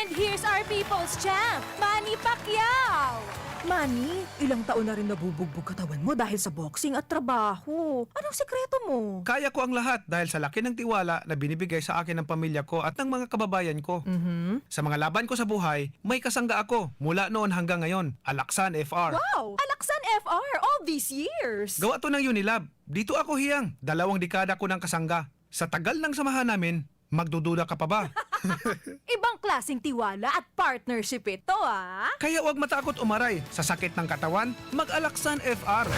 And here's our people's champ, Manny Pacquiao! Manny, ilang taon na rin nabubugbog katawan mo dahil sa boxing at trabaho. Anong sikreto mo? Kaya ko ang lahat dahil sa laki ng tiwala na binibigay sa akin ng pamilya ko at ng mga kababayan ko. Mhm. Sa mga laban ko sa buhay, may kasangga ako mula noon hanggang ngayon, Alaksan F R. Wow! Alaksan F R all these years! Gawa to ng Unilab. Dito ako hiyang. Dalawang dekada ko ng kasangga. Sa tagal ng samahan namin, magdududa ka pa ba? Ibang klaseng tiwala at partnership ito, ah! Kaya huwag matakot umaray. Sa sakit ng katawan, mag-Alaksan F R.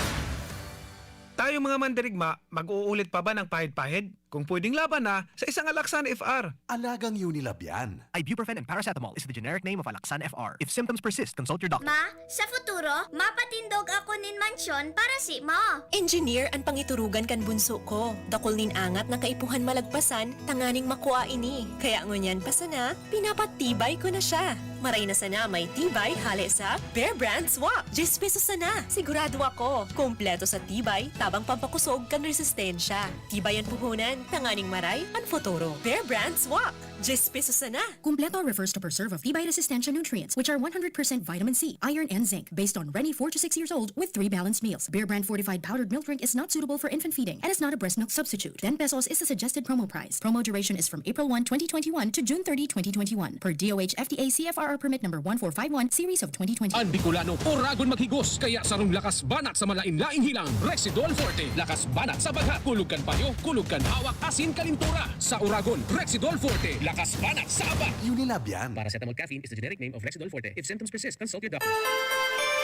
Tayo mga mandirigma, mag-uulit pa ba ng pahid-pahid? Kung pwedeng laban na, sa isang Alaksan F R. Alagang Unilab yan. Ibuprofen and paracetamol is the generic name of Alaxan F R. If symptoms persist, consult your doctor. Ma, sa futuro, mapatindog ako nin mansyon para si mo. Engineer an pangiturugan kan bunso ko. Dakul nin angat na kaipuhan malagpasan tanganing makua ini. Kaya ngunyan pa sana, pinapatibay ko na siya. Maray na sana may tibay hale sa Bear Brand Swak. Diyes pesos sana. Sigurado ako, kompleto sa tibay, tabang pampakusog kan resistensya. Tibay an puhunan, tanganing maray an futuro. Bear Brand Swak. Diyes pesos sana. Kumpleto refers to preserve of Tibay Resistensya nutrients, which are one hundred percent vitamin C, iron, and zinc, based on Reni four to six years old with three balanced meals. Beer Brand fortified powdered milk drink is not suitable for infant feeding and is not a breast milk substitute. Ten pesos is the suggested promo price. Promo duration is from April one, twenty twenty-one to June thirty, twenty twenty-one, per D O H F D A C F R R permit number one four five one, series of twenty twenty. An Bicolano, oragon maghigos, kaya sarong lakas banat sa malain-laing hilang. Rexidol Forte, lakas banat sa baghat, kulog kan payo, kulog kan hawak, asin kalintura. Sa oragon, Rexidol Forte, lakas banat sa aba. Unilab yan. Paracetamol caffeine is the generic name of Rexidol Forte. If symptoms persist, consult your doctor.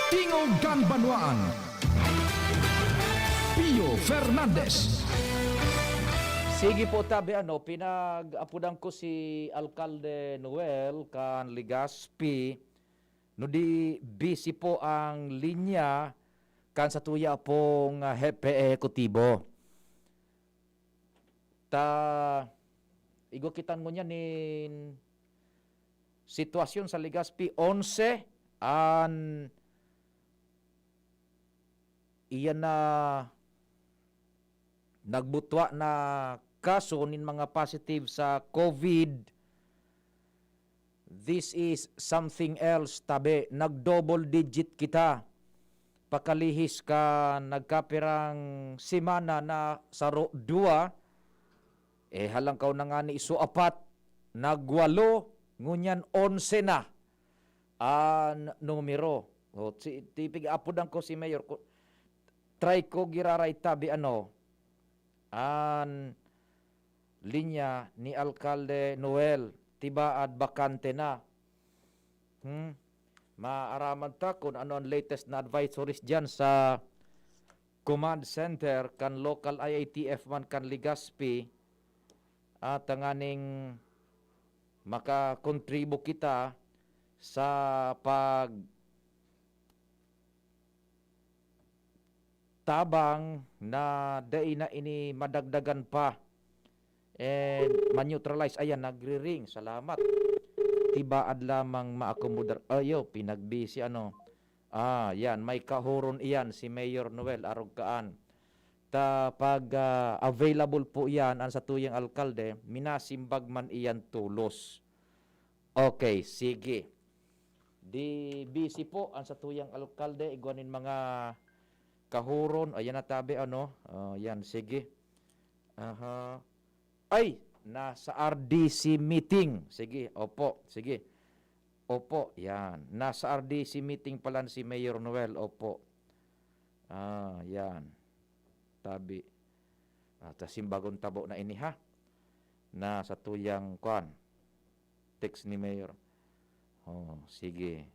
Tingog kan Banwaan. Pio Fernandez. Sige po, tabi ano, pinag-apudan ko si Alkalde Noel kan Legazpi, no di busy po ang linya kan satuya pong ah, hepe ehekutibo. Ta igwa kita ngunyan nin sitwasyon sa Legazpi, onse an iyan na nagbutwa na kaso nin mga positive sa COVID. This is something else, tabi. Nag-double digit kita. Pakalihis kan nagkapirang semana na saro, duwa, eh, halangkaw na ngani iso, apat, nagwalo, ngunyan onse na an numero. O, si, tipig apodan ko si Mayor. Ku-, try ko giraray, tabi, ano, an linya ni Alkalde Noel, tibaad bakante na. Hmm? Maaraman ta kun ano an latest na advisories diyan sa command center kan local I A T F man kan Legazpi, at tanganing makakontribo kita sa pag tabang na dai na ini madagdagan pa. And ma-neutralize. Ayan, nagri-ring. Salamat. Tibaad lamang maakomodar. Ayo, pinagbisi ano. Ah, yan. May kahuron iyan si Mayor Noel Arog kaan. Ta pag ah, available po iyan an satuyang alkalde, minasimbag man iyan tolos. Okay, sige. Di busy po an satuyang alkalde, igwa nin mga kahuron. Ayan na tabi, ano? Oh, yan, sige. Aha. Ay, nasa R D C meeting. Sige, opo, sige. Opo, yan. Nasa R D C meeting pala si Mayor Noel. Opo. Ah, yan. Tabi. Ah, ta simbagon tabo na ini, ha? Na satuyang kwan. Text ni Mayor. Oh, sige.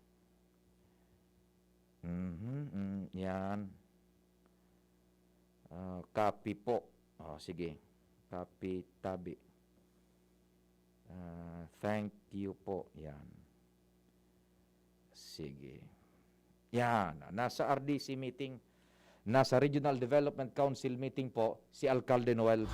Mhm, mm, yan. Ah, copy po. Oh, sige. Copy, tabi. Ah, thank you po. Yan. Sige. Yan. Nasa R D C meeting, nasa Regional Development Council meeting po si Alkalde Noel.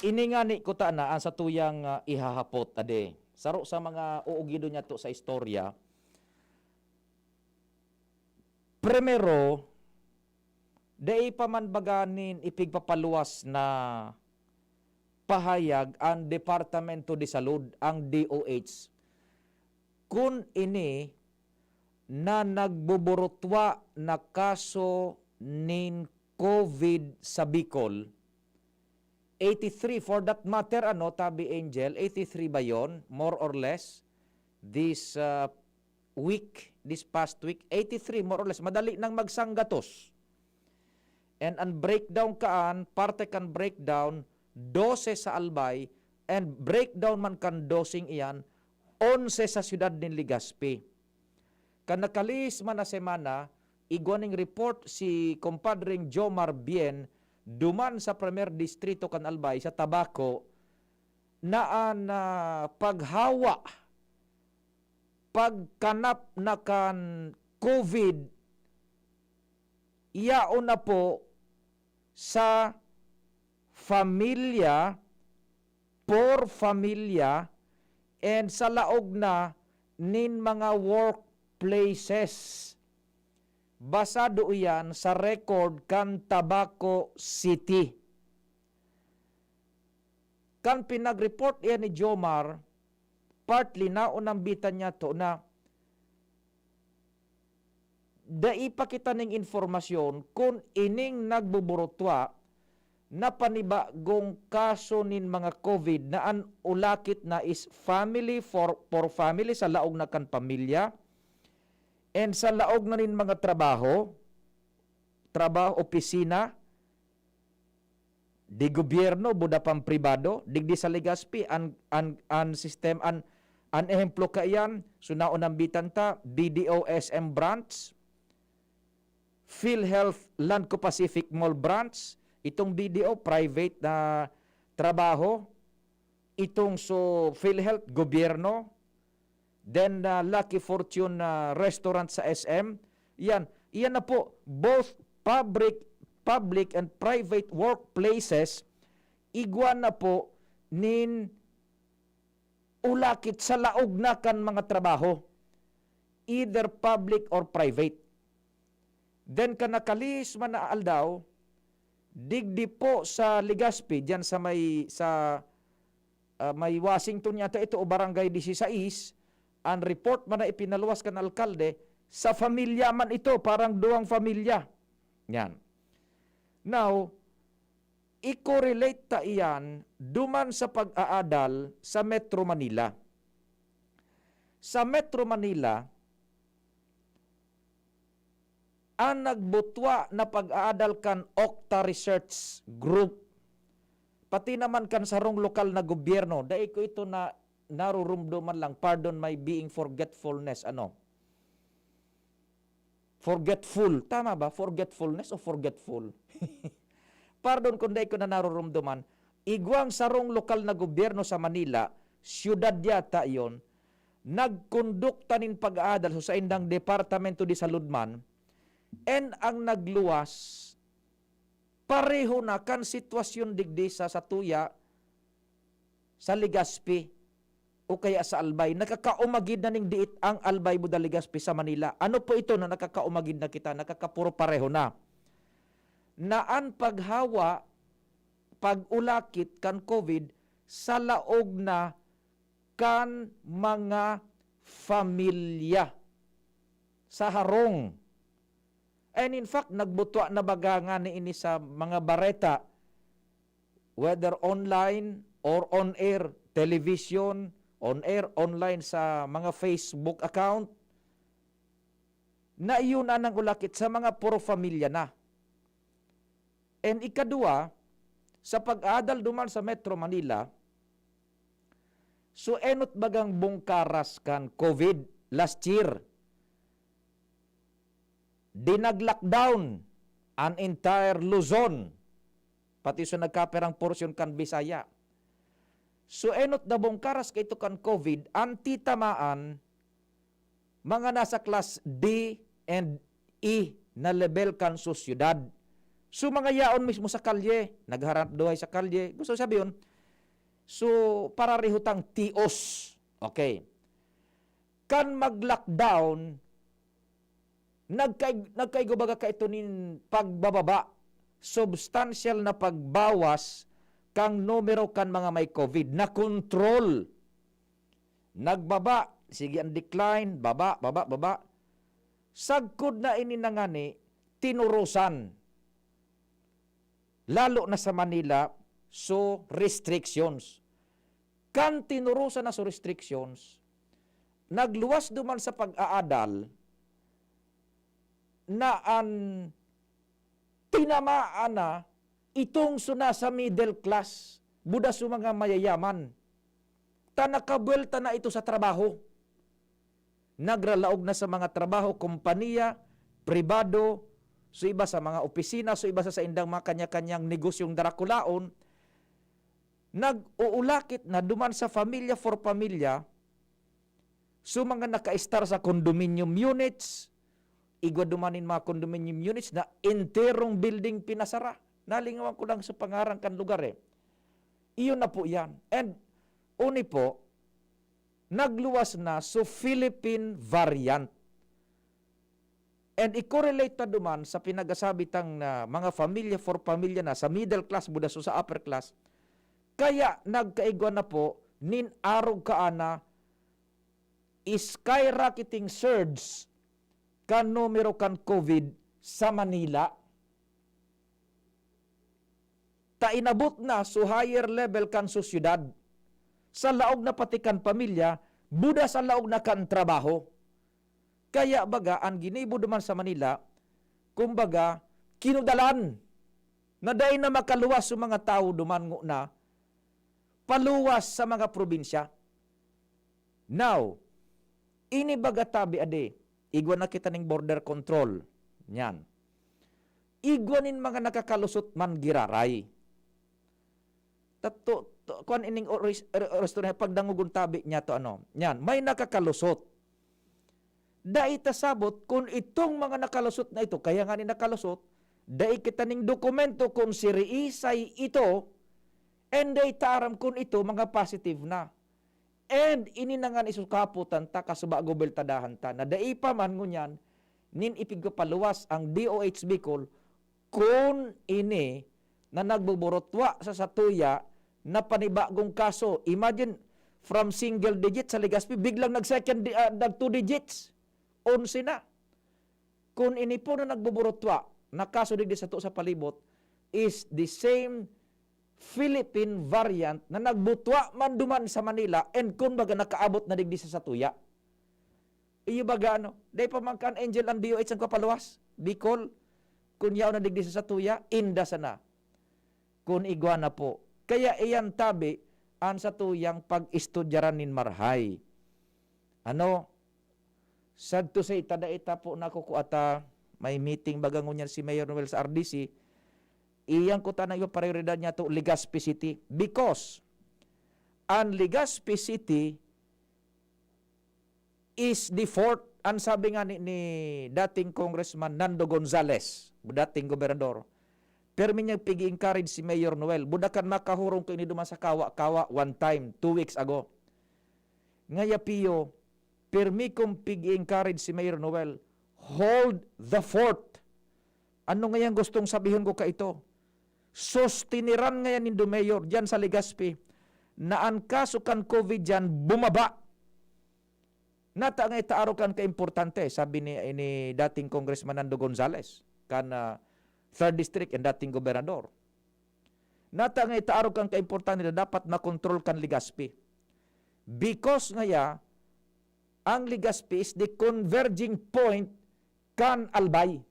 Ini ngani kuta na ang satuyang ah, ihahapot, ade. Saro sa mga uugidon niyato sa istorya, primero, dai pa man baga nin ipigpapaluwas na pahayag ang Departamento de Salud, ang D O H, kun ini na nagbuburutwa na kaso nin COVID sa Bicol, eighty-three for that matter, ano, tabi Angel, eighty-three ba yon, more or less, this uh, week, this past week, eighty-three more or less, madali nang magsanggatos. And ang breakdown kaan, parte kan breakdown, dose sa Albay, and breakdown man kan dosing iyan, onse sa siyudad nin Legazpi. Kan nakalihis man na semana, igwa ning report si Compadreng Jomar Bien duman sa Primer Distrito kan Albay, sa Tabaco, na an ah, paghawa, pagkanap na kan COVID, yaon na po sa familia, por familia, and sa laog na nin mga workplaces. Basado iyan sa record kan Tabaco City. Kan pinag-report iyan ni Jomar, partly naunambitan niya to na dai pa kita ning informasyon kun ining nagbuburutwa na panibagong kaso nin mga COVID na an ulakit na is family for, for family, sa laog na kan pamilya, and sa laog na nin mga trabaho, trabaho, opisina, di gobyerno, buda pang pribado, digdi sa Legazpi, an, an, an system, an, an ehemplo kaiyan, so naunambitan ta, B D O S M branch, PhilHealth Landco Pacific Mall branch, itong B D O, private na trabaho, itong so PhilHealth, gobyerno, then uh, Lucky Fortune uh, Restaurant sa S M. Yan, iyan na po, both public, public and private workplaces, igwa na po nin ulakit sa laog na kan mga trabaho, either public or private. Then kan nakalihis man na aldaw, digdi po sa Legazpi, diyan sa may, sa, ah, may Washington yata ito o Barangay Dieciséis, ang report man na ipinaluwas kan alkalde, sa familya man ito, parang duwang familya. Yan. Now, i-correlate ta iyan duman sa pag-aadal sa Metro Manila. Sa Metro Manila, an nagbutwa na pag-aadal kan Octa Research Group, pati naman kan sarong lokal na gobyerno, dai ko ito na narurumduman lang, pardon my being forgetfulness, ano? Forgetful. Tama ba? Forgetfulness o forgetful? Pardon kung dai ko na narurumduman. Igwang sarong lokal na gobyerno sa Manila, siyudad yata yon, nagkondukta nin pag-aadal sa saindang Departamento de Salud man, and ang nagluwas, pareho na kan sitwasyon digdi sa satuya, sa Legazpi, o kaya sa Albay. Nakakaumagid na ning diit ang Albay, buda Legazpi sa Manila. Ano po ito na nakakaumagid na kita, nakakapuro pareho na? Na an paghawa, pag-ulakit kan COVID sa laog na kan mga familya sa harong. And in fact, nagbutwa na baga ngani ini sa mga bareta, whether online or on air, television, on air, online, sa mga Facebook account, na iyon na nang ulakit sa mga puro familya na. And ikadua, sa pag-adal duman sa Metro Manila, so enot bagang bungkaras kan COVID last year, dinag-lockdown an entire Luzon, pati sa nagkapirang porsyon kan Bisaya. So enot na bungkaras kaito kan COVID, an titamaan, mga nasa class D and E na level kan sosyedad. So, mga yaon mismo sa kalye, naghahanap buhay sa kalye. Gusto sabi yun, so, pararehutang tios. Okay. Kan mag-lockdown, nagkaig-, nagkaigo baga kaito nin pagbababa, substantial na pagbawas kan numero kan mga may COVID na control. Nagbaba, sige ang decline, baba, baba, baba. Sagkod na ini na ngani, tinurusan. Lalo na sa Manila, so restrictions. Kan tinurusan na so restrictions, nagluwas duman sa pag-aadal na an tinamaan na itong so nasa middle class, buda so mga mayayaman. Ta nakabuwelta na ito sa trabaho. Nagralaog na sa mga trabaho, kompanya, pribado, so iba sa mga opisina, so iba sa saindang mga kanya-kanyang negosyong darakulaon. Nag-uulakit na duman sa familya for pamilya, so mga naka-estar sa condominium units, igwa duman nin mga condominium units na enterong building pinasara. Nalingawan ko lang sa pangaran kan lugar eh. Iyon na po yan. And uni po, nagluwas na so Philippine variant. And i-correlate ta duman sa pinagasabi tang na mga familya for pamilya na, sa middle class, buda so sa upper class, kaya nagkaigwa na po nin arog kaana skyrocketing surge kan numero kan COVID sa Manila. Ta inabot na so higher level kan sosyedad. Sa laog na pati kan pamilya, buda sa laog na kan trabaho. Kaya baga, an ginibo duman sa Manila, kumbaga, kinudalan na dai na makaluwas so mga tawo duman ngona paluwas sa mga probinsya. Now, ini baga tabi adi, igwa na kita ning border control. Yan. Igwa nin mga nakakalusot man giraray. Tato, to, kuan ining oris-, or-, oristorya, pagdangogon tabi niya to, ano. Yan, may nakakalusot. Dai ta sabot kun itong mga nakalusot na ito, kaya nga ni nakalusot, dai kita ning dokumento kun siriisay ito, and dai ta aram kun ito mga positive na. And ini na nga ni sukapotan ta, kasubago beltadahan ta, na dai pa man ngunyan nin ipigpapaluwas ang D O H Bicol kun ini na nagbuburutwa sa satuya na panibagong kaso. Imagine, from single digit sa Legazpi, biglang nag-second di-, ah, nag-two digits. Onse na. Kun ini po na nagbuburutwa na kaso digdi sato sa palibot is the same Philippine variant na nagbutwa man duman sa Manila and kun baga nakaabot na digdi sa satuya. Iyo baga, ano, dai pa man kan Angel ang D O H ang kapaluwas, Bicol, kun yaon na digdi sa satuya, inda sana. Kun igwa na po. Kaya iyan tabi an satuyang pag-estudyaran nin marahay. Ano? Sad to say, ta dai ta po nakukua ta may meeting baga ngunyan si Mayor Noel sa R D C. Iyan ko tanang iba prioridad niya to, Legazpi City. Because an Legazpi City is the fourth, an sabi nga ni, ni dating Congressman Nando Gonzales, dating gobernador, permi niyang pig-encourage si Mayor Noel. Buda kan makahurong ko ini duman sa Kawa-Kawa one time, two weeks ago. Ngaya, Pio, permi kong pig-encourage si Mayor Noel. Hold the fort. Ano ngayang gustong sabihon ko kaito? Sostiniran ngayan nindo, Mayor, diyan sa Legazpi, na an kaso kan COVID diyan bumaba. Nata nga itaaro kan kaimportante, sabi ni, ni dating Congressman Nando Gonzales, kan, ah, third District and dating gobernador. Nata nga itaaro kan kaimportante na dapat makontrol kan Legazpi. Because ngaya, ang Legazpi is the converging point kan Albay.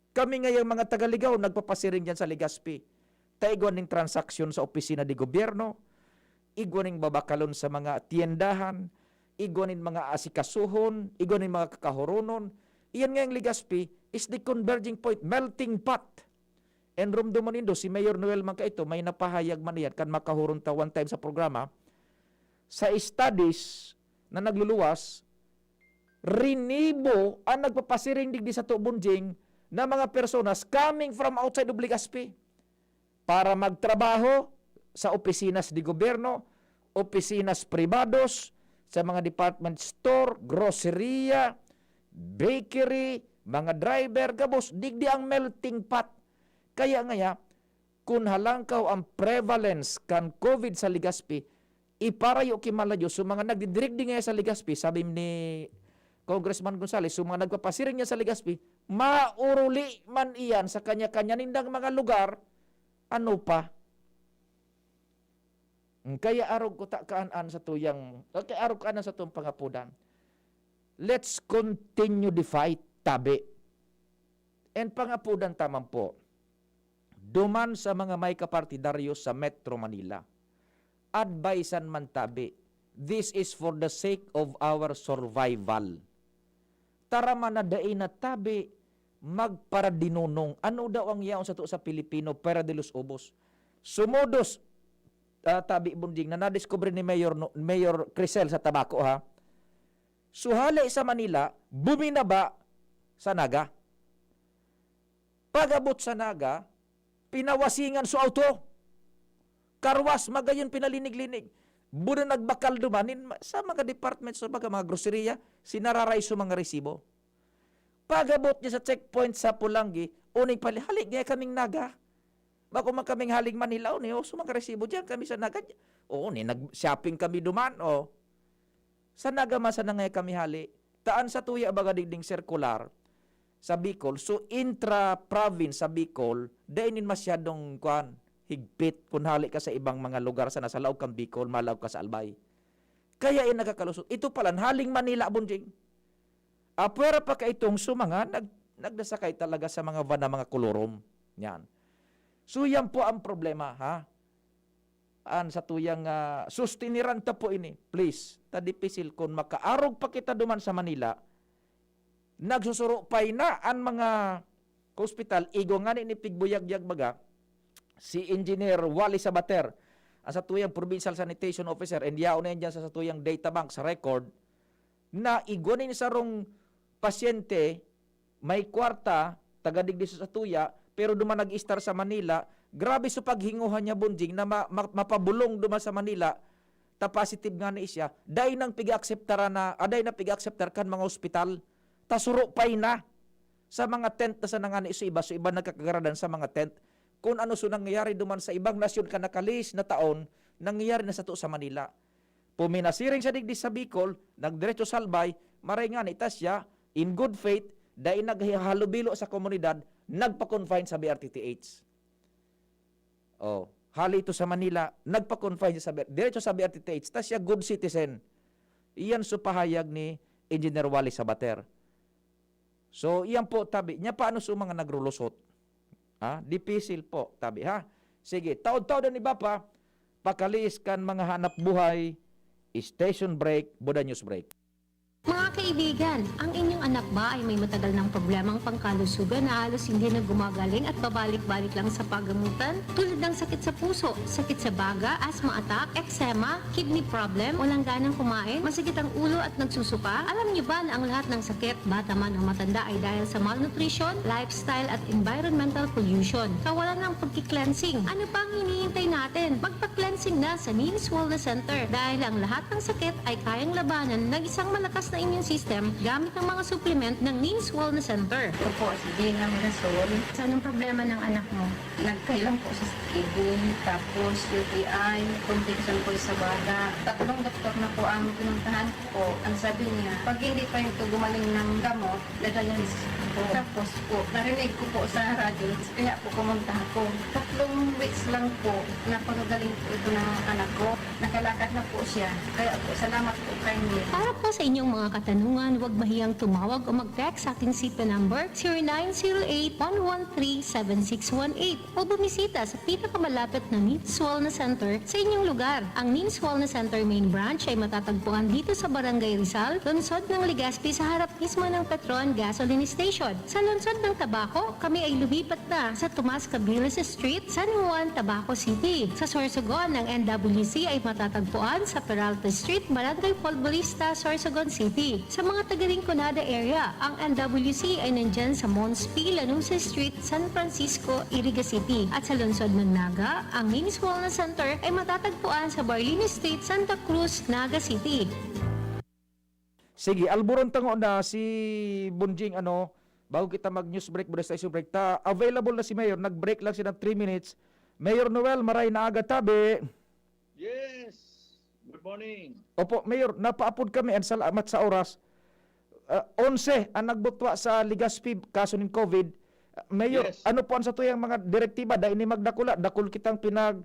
Kami ngayang mga taga Ligao nagpapasiring diyan sa Legazpi. Ta igwa ning transaksyon sa opisina de gobyerno, igwa ning babakalon sa mga tiyendahan, igwa nin mga asikasuhon, igwa nin mga kakahuronon. Iyan ngayang Legazpi is the converging point, melting pot. And rumdomon nindo, si Mayor Noel man kaito, may napahayag man iyan, kan makahuron ta one time sa programa, sa studies na nagluluwas, rinibo an nagpapasiring digdi sato, Bonjing, na mga personas coming from outside of Legazpi para magtrabaho sa opisina de gobyerno, opisina pribado, sa mga department store, groceria, bakery, mga driver, gabos, digdi ang melting pot. Kaya ngaya, kun halangkaw ang prevalence kan COVID sa Legazpi, iparayo ki Mala Diyos, so mga nagdidirigdi ngaya sa Legazpi, sabi ni Congressman Gonzales, so mga nagpapasiring niya sa Legazpi, mauruli man iyan sa kanya-kanya nindang mga lugar, ano pa? Mm, kaya arog ko ta kaan an satuyang, kaya arog kaan an satong pangapodan. Let's continue the fight, tabi. And pangapodan ta man po, duman sa mga may kapartidaryo sa Metro Manila, advisean man tabi, this is for the sake of our survival. Tara man na dai na tabi magparadinunong. Ano daw ang yaon sato sa Pilipino, pera de los ubos. Sumodos, ah, tabi, Bonjing, na nadiskubre ni Mayor, no, Mayor Crisel sa Tabaco, ha? Suhali sa Manila, buminaba sa Naga. Pag-abot sa Naga, pinawasingan so auto. Karwas, magayon pinalinig-linig. Buda nagbakal duman nin ma-, sa mga department store, baga mga groceria, sinararay sa mga resibo. Pag-abot niya sa checkpoint sa Polangui, uning pali, "Hali nga kaming Naga. Bako man kaming haling Manila, o, ni, o, sa mga resibo diyan kami sa Naga." Oo, ni, nag-shopping kami duman, o. Sa Naga man sana nga kami hali. Ta an satuya baga digding circular sa Bicol, so intra-province sa Bicol, dai nin masyadong, kuwan, higpit. Kun hali ka sa ibang mga lugar sana sa laog kan Bicol, malaog ka sa Albay. Kaya yan nagkakalusot. Ito pala, haling Manila, Bonjing. Apwera pa kaitong sa mga nag-, nagdasakay talaga sa mga van na mga kolorom. Yan. So, yan po ang problema, ha? An satuyang, ah, sustiniran ta po ini. Please, ta dipisil kun makaarog pa kita duman sa Manila, nagsusurupay na an mga ospital, igwa ngani ni pigbuyagyag baga, si Engineer Wally Sabater, ang satuyang Provincial Sanitation Officer, and yaon na yan dyan sa satuyang data bank, sa record, na igwa nin sarong pasyente, may kwarta, taga digdi sa satuya, pero duman nag-istar sa Manila, grabe sa paghinguhan niya, Bonjing, na ma-, ma-, mapabulong duman sa Manila, ta positive ngani siya, dai nang pig-akseptara na, ah, dai na pig-akseptar kan mga ospital. Ta surupay na sa mga tent na sana ngani sa iba, sa iba nagkakagaradan sa mga tent. Kun ano so nangyayari duman sa ibang nasyon kan nakalihis na taon, nangyayari na sato sa Manila. Puminasiring siya digdi sa Bicol, nagdiretso sa Albay, maray ngani ta siya, in good faith, dai naghahalubilo sa komunidad, nagpa-confine sa B R T T H. Oh, hali ito sa Manila, nagpa-confine siya sa B-, diretso sa B R T T H, ta siya good citizen. Iyan so pahayag ni Engineer Wally Sabater. So, iyan po, tabi. Nya paano sa mga nagrulusot? Ha? Dipisil po, tabi, ha? Sige, taod-taod an iba pa, pakalihis kan mga hanap buhay, station break, Buda News Break. Mga kaibigan, ang inyong anak ba ay may matagal ng problemang pangkalusugan na halos hindi na gumagaling at babalik-balik lang sa pagamutan? Tulad ng sakit sa puso, sakit sa baga, asthma attack, eczema, kidney problem, walang ganang kumain, masakit ang ulo at nagsusuka? Alam niyo ba na ang lahat ng sakit, bata man o matanda, ay dahil sa malnutrition, lifestyle at environmental pollution? Kawalan ng pagki-cleansing. Ano pa ang hinihintay natin? Magpa-cleansing na sa Neens Wellness Center dahil ang lahat ng sakit ay kayang labanan ng isang malakas na immune system gamit ang mga supplement ng Neens Wellness Center. Ito po, si Gina Mirasol. Saan ang problema ng anak mo? Nagkailang po sa kidney, tapos U T I, complication po sa baga. Tatlong doktor na po ang pinuntahan ko po. Ang sabi niya, pag hindi pa ito gumaling ng gamot, dialysis po. Tapos po, narinig ko po sa radyo, kaya po pumunta ako. Tatlong weeks lang po, napakagaling po ito ng anak ko. Nakalakad na po siya. Kaya po, salamat po kay Neil. Para po sa inyong mga katanungan, huwag mahiyang tumawag o mag-text sa aking city number, zero nine zero eight, one one three, seven six one eight o bumisita sa pinakamalapit na Neens Wellness Center sa inyong lugar. Ang Neens Wellness Center Main Branch ay matatagpuan dito sa Barangay Rizal, lungsod ng Legazpi, sa harap mismo ng Petron Gasoline Station. Sa lungsod ng Tabaco, kami ay lumipat na sa Tomas Cabiles Street, San Juan, Tabaco City. Sa Sorsogon, ang N W C ay matatagpuan sa Peralta Street, Barangay Folgorista, Sorsogon City. Sa mga taga Rinconada area, ang N W C ay nandyan sa Mons P. Lanuza Street, San Francisco, Iriga City. At sa lungsod ng Naga, ang Neens Wellness Center ay matatagpuan sa Barlini Street, Santa Cruz, Naga City. Sige, alburon tango na si Bonjing, ano, bago kita mag-news break, Buda Station Break, ta, available na si Mayor, nag-break lang siya ng three minutes. Mayor Noel, maray na aga, tabi. Yes. Good morning. Opo, Mayor, napaapod kami, and salamat sa oras. Ah, onse ang nagbutwa sa Legazpi, kaso nin COVID. Ah, Mayor, Yes. ano po ang satuyang mga direktiba? Dahil ni magdakula, dakul kitang pinag-,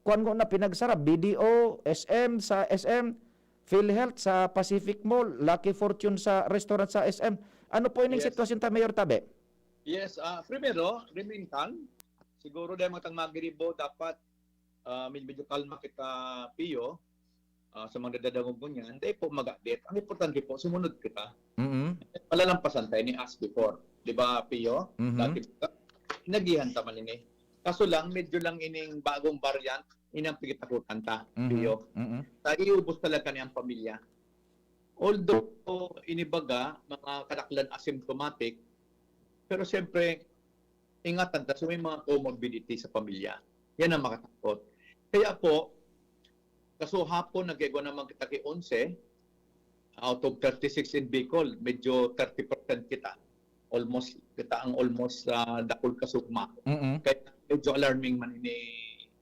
kuwan ko na, pinagsara, B D O, S M sa S M, PhilHealth sa Pacific Mall, Lucky Fortune sa restaurant sa S M. Ano po ining Yes. sitwasyon ta, Mayor, tabi? Yes, ah, primero, remain calm. Siguro dahil matang magiribo, dapat, ah, med-, medyo kalma kita, Pio, ah, sa mga dadangog mo niyan. Dahil po mag-update. Ang importante po, sumunod kita. Mm-mm. Malalampasan tayo ni as before. Di ba, Pio? Mhm. Dati, inagihan ta man ini. Kaso lang, medyo lang ining bagong variant, ini ang pigitakutan ta, Mhm. Pio. Mhm. Ta iubos talaga ni ang pamilya. Although, inibaga, mga kadaklan asymptomatic, pero siyempre, ingatan ta, so may mga comorbidity sa pamilya. Yan ang makatakot. Kaya po, Kaso hapon, nag-igwa naman kita ki onse out of thirty-six in Bicol, medyo thirty percent kita. Almost, kita ang almost, ah, dakul kasugma. Mm-mm. Kaya medyo alarming man ini,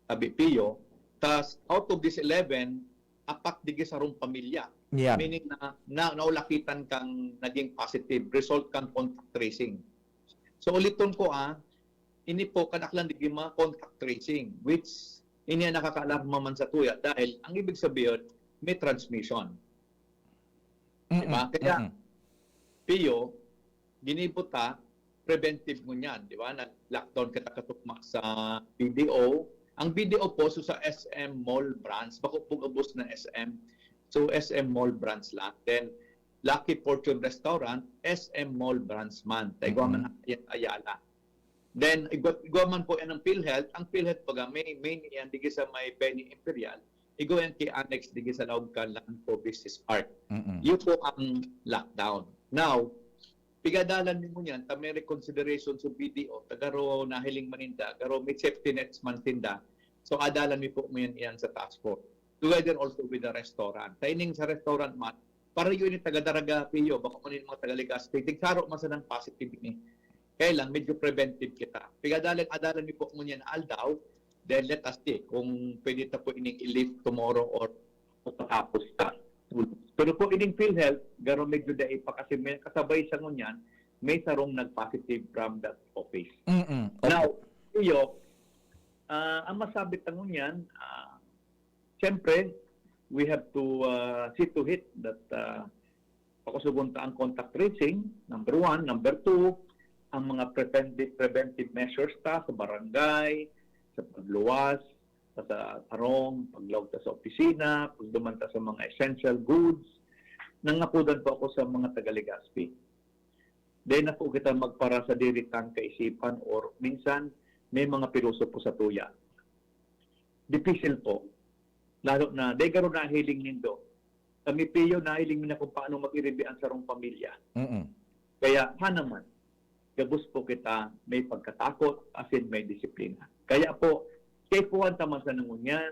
Tabi Pio. Tas, out of this eleven, apat digdi sarong pamilya. Yan. Meaning na, na, naulakitan kang naging positive, result kang contact tracing. So, uliton ko, ah, ini po, kadaklan digdi mga contact tracing, which ini ang nakakaalarma man sa tuya dahil ang ibig sabihin, may transmission. Di ba? Mm-mm. Kaya, Mm-mm. Pio, ginibo ta, preventive ngunyan, di ba? Nag-lockdown kita katugma sa B D O. Ang B D O po, so sa S M Mall branch, bako po gabos na S M. So, S M Mall branch lang. Then, Lucky Fortune Restaurant, S M Mall branch man. Taigwa man Mm-mm. ang Ayala. Then, igwa, igwa man po yan ang PhilHealth. Ang PhilHealth, baga, may, main yan, digi sa may Benny Imperial. Igwa yan ki annex, digi sa laog kan Land for Business Park. Mm-mm. Yun po ang lockdown. Now, pigadalan mi ngunyan, ta may reconsideration sa B D O, ta garo nahiling man ninda, garo may safety nets man sinda. So, adalan mi po ngunyan iyan sa task force. Together also with the restaurant. Ta ining sa restaurant man, para yun yung taga-Daraga, Pio, bako man yung mga taga-Legazpi, tigsaro man sanang positive ini. Kaya lang, medyo preventive kita. Pigadalan-adalan mi po ngunyan aldaw, then let us see kung pwede ta po ining i-lift tomorrow or pagkatapos ta. Pero po ining PhilHealth, garo medyo dai pa kasi may kasabay sa ngunyan, may sarong nag-positive from that office. Mm-mm. Opo. Now, Pio, ah, ang masabi ta ngunyan, ah, siyempre, we have to, ah, see to it that, ah, pakusugon ta ang contact tracing, number one. Number two, ang mga preventive, preventive measures ta sa barangay, sa pagluwas, sa, sa tarong, paglaog ta sa opisina, pagduman ta sa mga essential goods. Nangapodan po ako sa mga taga-Legazpi. Dai na po kita magparasadiri tang kaisipan or minsan may mga pilosopo sa tuya. Dipisil po. Lalo na, dai garo nahiling nindo. Kami, Pio, nahiling mi na kung paano mag-iribi ang sarong pamilya. Mm-mm. Kaya, ha naman, gabos po kita may pagkatakot, as in may disiplina. Kaya po, kaipuhan ta man sa nangunyan,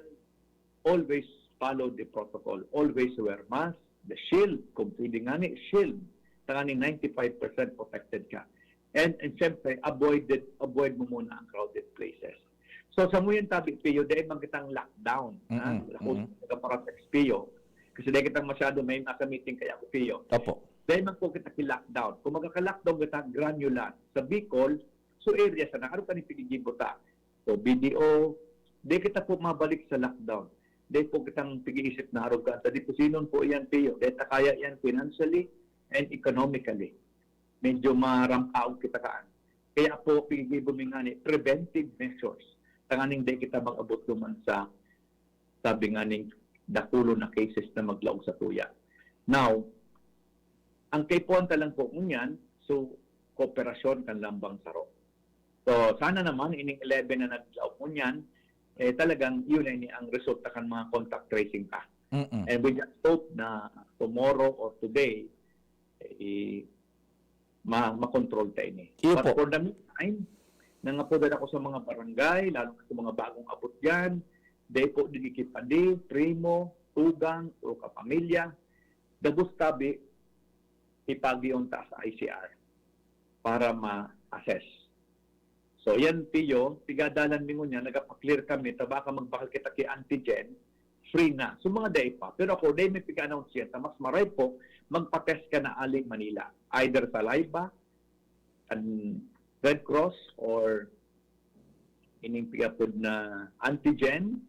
always follow the protocol. Always wear mask, the shield, kung pwede nga ni, shield. Tanganing ninety-five percent protected ka. And, and siyempre, avoid it, avoid mo muna ang crowded places. So, sa ngayon, Tabi Pio, dahil man kitang lockdown, ha? Mm-mm. Ako, Mm-mm. nagkaparang ex Pio. Kasi dahil kitang masyado, may nasa meeting kaya ako, Pio. Opo. Dahil man po kita ki-lockdown. Kung magkaka-lockdown kita, granular. Sa Bicol, so area sana, ano ka ni pinigibo ta? So, B D O, di kita po mabalik sa lockdown. Di po kitang pag-iisip na arogan. Sa di po sinon po iyan, Pio. Di ta kaya iyan financially and economically. Medyo marampaog kita kaan. Kaya po, pinigibo mi nga ni preventive measures. Tanganing di kita mag-abot duman sa, sabi nga ning dakulon na cases na maglaog sa tuya. Now, ang kaipuhan ta lang po ngunyan, so, kooperasyon kan lambang saro. So, sana naman, ining eleven na naglaog ngunyan, eh, talagang yun ay ni ang resulta kan mga contact tracing ta. Mm-mm. And we just hope na tomorrow or today, eh, ma-, makontrol ta ini. Iyo But po. for the meantime, nangapodan ako sa mga barangay, lalo na sa mga bagong abot diyan, dai po digdi ki padi, primo, tugang, o kapamilya, gabos tabi, ipagiyon ta sa I C R para ma-assess. So, yan, Pio, pigadalan mi ngunyan, nagapa-clear kami, ta baka magbakal kita ki antigen, free na. So, mga dai pa. Pero ako, dai mi piga-announce yan, ta mas maray po, magpa-test ka na ali Manila. Either saliva, an Red Cross, or ining pigapod na antigen,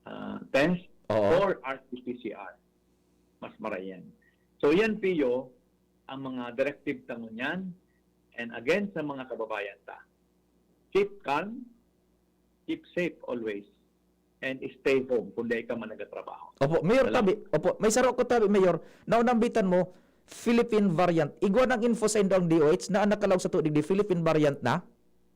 ah, test, Oo. or R T P C R. Mas maray yan. So, yan, Pio, ang mga directive ta ngunyan. And again, sa mga kababayan ta, keep calm, keep safe always, and stay home kung dai ka man nagatrabaho. Opo, Mayor Salamat. Tabi. Opo, may saro ko tabi, Mayor. Naunambitan mo, Philippine variant. Igwa ng info sa indo ang D O H na ang nakalaog sato digdi Philippine variant na?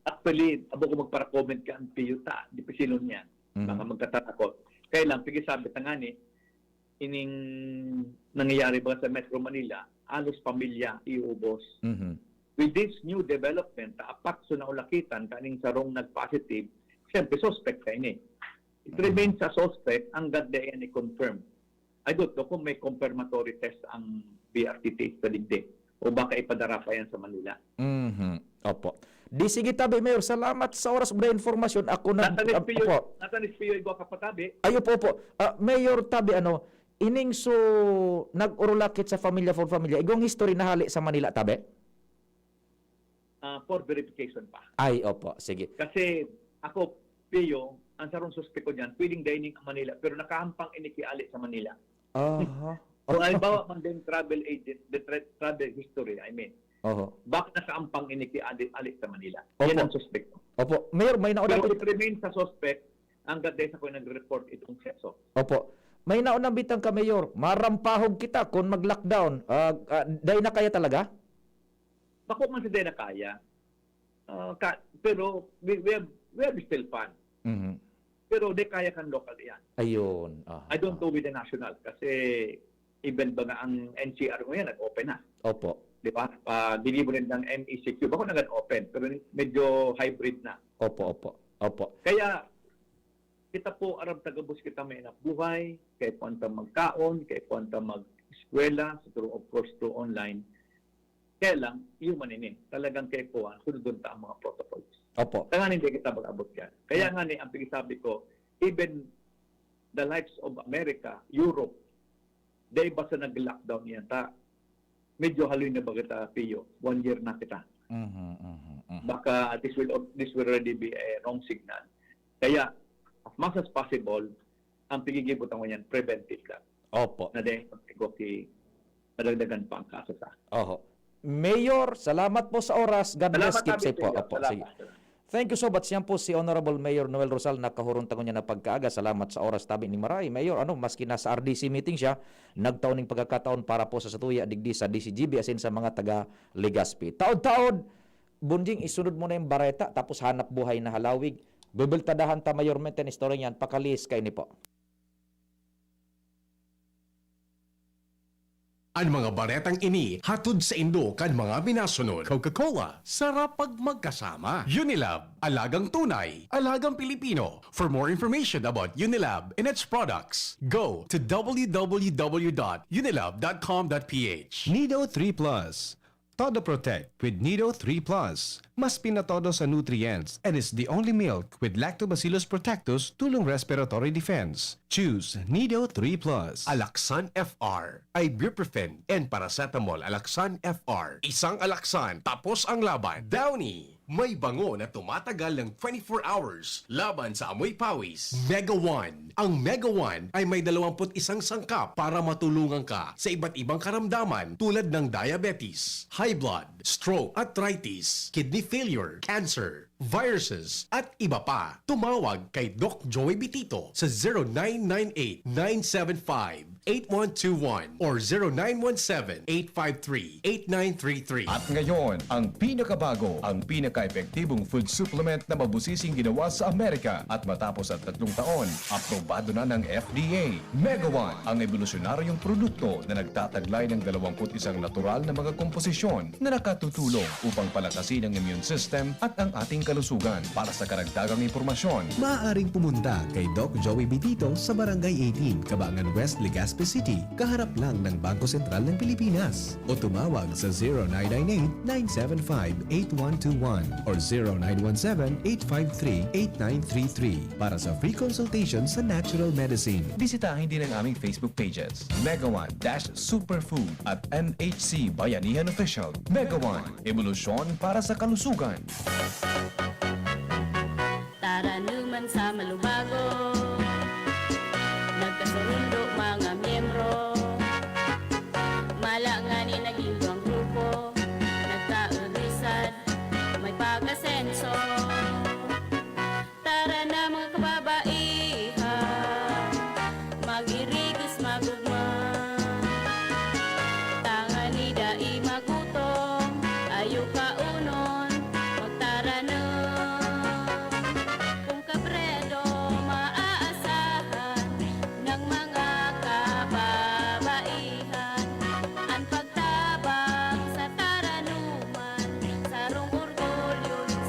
Actually, abo ko magpara-comment kan Pio ta, di pa sino niyan. Mhm. Baka magkatatakot. Kaya lang, pigi sabi ta nga ni, ining nangyayari ba sa Metro Manila, halos pamilya iubos. Mhm. With this new development, apat so naulakitan kaning sarong nag-positive, siyempre, suspect ka ini. It remains a suspect hanggat di yan i-confirm. I don't know kung may confirmatory test ang B R T T sa digdi o baka ipadara pa yan sa Manila. Mhm. Opo. Di sige tabi, Mayor. Salamat sa oras ug informasyon. Ako na, Nathan Espio, opo. Nathan Espio, igwa ka pa tabi. Ay, opo, opo. Ah, Mayor Tabi, ano, ining so nag-urulakit sa Familia for Familia, igwang history na hali sa Manila, Tabi? Ah, for verification pa. Ay, opo. Sige. Kasi ako, Pio, ang sarong suspek ko dyan, pwedeng dining ang Manila, pero nakahampang ini ki ali sa Manila. Aha. Kung halimbawa man din travel agent, the tra- travel history, I mean, Oho. baka nakahampang ini ki ali, ali sa Manila. Yan Opo. ang suspek ko. Opo. Mayor, may nauna Pero po. it remains sa suspect hanggat dahil sa ko nag-report itong seso. Opo. May nauna bitang ka, Mayor. Marampahog kita kung mag-lockdown. Ah, ah, dahil na kaya talaga? Bako man sa dahil na kaya. Ah, ka, pero we, we, have, we have still fun. Mhm. Pero di kaya kan local yan. Ayun. Aha, I don't aha. know with the national kasi even ba nga ang N C R ngayon nag-open na. Opo. Di ba? Ah, ginibo rin ng M E C Q. Bako nag-open, pero medyo hybrid na. Opo, opo. Opo. Kaya kita po, Arab, tagabos kita may anak buhay, kaya po ang magkaon, kaya po ang mag-eskwela, so through, of course, through online. Kaya lang, human ini. Talagang kaya po, ah, sunodon ta ang mga protocols. Opo. Kaya nga hindi kita mag-abot yan. Kaya Hmm. nga ni, ang pagsasabi ko, even the likes of America, Europe, dahil basta nag-lockdown yan, ta, medyo haloy na ba kita, Pio? One year na kita. Mhm, mhm, mhm. Baka this will, this will already be a wrong signal. Kaya, as much as possible, ang pigigibot ang yan, preventive lang. Opo. Na dahil pag madagdagan pa ang kaso sa Oho. Mayor, salamat po sa oras. God bless. Salamat, Keep Abby, safe po. Pio. Opo, Salamat. sige. Thank you so much. Yan po si Honorable Mayor Noel Rosal, nakahurong tangon niya na pagkaaga. Salamat sa oras, tabi ni Maray. Mayor, ano, maski nasa R D C meeting siya, nagtao ning pagkakataon para po sa satuya digdi sa D C G B, asin sa mga taga Legazpi. Taod-taod, Bunjing, isunod mo na yung bareta, tapos hanap buhay na halawig. Bibeltadahan ta mayormente ang istorya niyan, pakalihis kaini po. An mga baretang ini hatod saindo kan mga minasunod: Coca-Cola, sarap pag magkasama. Unilab, alagang tunay, alagang Pilipino. For more information about Unilab and its products, go to w w w dot unilab dot com dot p h. Nido three Plus. Todo Protect with Nido three Plus. Mas pinatodo sa nutrients and is the only milk with Lactobacillus protectus tulong respiratory defense. Choose Nido three Plus. Alaxan F R, ibuprofen and paracetamol. Alaxan F R. Isang Alaxan, tapos ang laban. Downy, may bango na tumatagal ng twenty-four hours laban sa amoy pawis. Mega One. Ang Mega One ay may dalawampu't isang sangkap para matulungan ka sa iba't ibang karamdaman tulad ng diabetes, high blood, stroke, arthritis, kidney failure, cancer, viruses, at iba pa. Tumawag kay Doc Joey Bitito sa zero nine nine eight, nine seven five, eight one two one or zero nine one seven, eight five three, eight nine three three. At ngayon, ang pinakabago, ang pinaka-epektibong food supplement na mabusising ginawa sa Amerika at matapos ang tatlong taon, aprobado na ng F D A. Mega One, ang ebolusyonaryong produkto na nagtataglay ng dalawampu't isang natural na mga komposisyon na nakatutulong upang palakasin ang immune system at ang ating kalusugan. Para sa karagdagang impormasyon, maaaring pumunta kay Doc Joey Bitito sa Barangay eighteen, Cabangan West, Legazpi City, kaharap lang ng Bangko Sentral ng Pilipinas. O tumawag sa zero nine nine eight, nine seven five, eight one two one or zero nine one seven, eight five three, eight nine three three para sa free consultation sa natural medicine. Bisitahin din ang aming Facebook pages, Mega One dash Superfood at M H C Bayanihan Official. Mega One, ebolusyon para sa kalusugan. Taranuman sa Malubago, nagkasurundo mga miyembro. Mala ngani naging duwang grupo, nagkaudisad, may pag-asenso. Tara na, mga kababaihan, mag-irigos, mag-ugma. Tangani dai magutom, ayo kaunon, magtaranom. Kung kabredo maaasahan ng mga kababaihan, an pagtabang sa taranuman, sarong orgulyo nin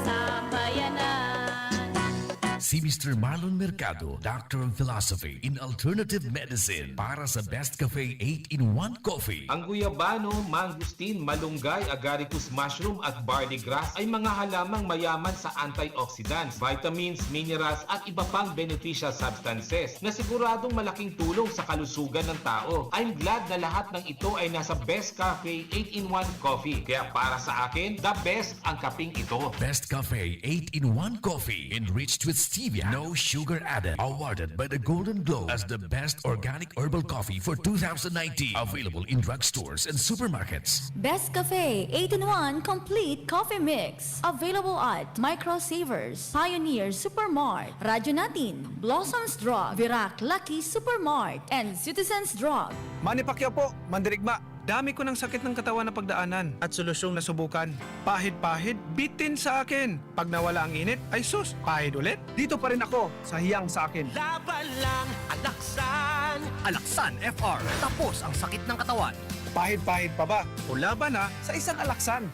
Si Mister Marlon Mercado, Doctor of Philosophy in Alternative Medicine, para sa Best Cafe eight-in-one Coffee. Ang guyabano, mangosteen, malunggay, agaricus mushroom at barley grass ay mga halamang mayaman sa antioxidants, vitamins, minerals at iba pang beneficial substances na siguradong malaking tulong sa kalusugan ng tao. I'm glad na lahat ng ito ay nasa Best Cafe eight-in-one Coffee. Kaya para sa akin, the best ang kaping ito. Best Cafe eight-in-one Coffee, enriched with stevia, no sugar added. Awarded by the Golden Globe as the best organic herbal coffee for two thousand nineteen. Available in drugstores and supermarkets. Best Cafe eight-in-one Complete Coffee Mix. Available at Micro Savers, Pioneer Supermart, Radyo Natin, Blossoms Drug, Virac Lucky Supermart, and Citizens Drug. Manny Pacquiao po, mandirigma. Dami ko ng sakit ng katawan na pagdaanan at solusyong nasubukan. Pahid-pahid, bitin sa akin. Pag nawala ang init, ay sus, pahid ulit. Dito pa rin ako sa hiyang sa akin. Laban lang, Alaksan. Alaksan F R. Tapos ang sakit ng katawan. Pahid-pahid pa ba? O laban na sa isang Alaksan.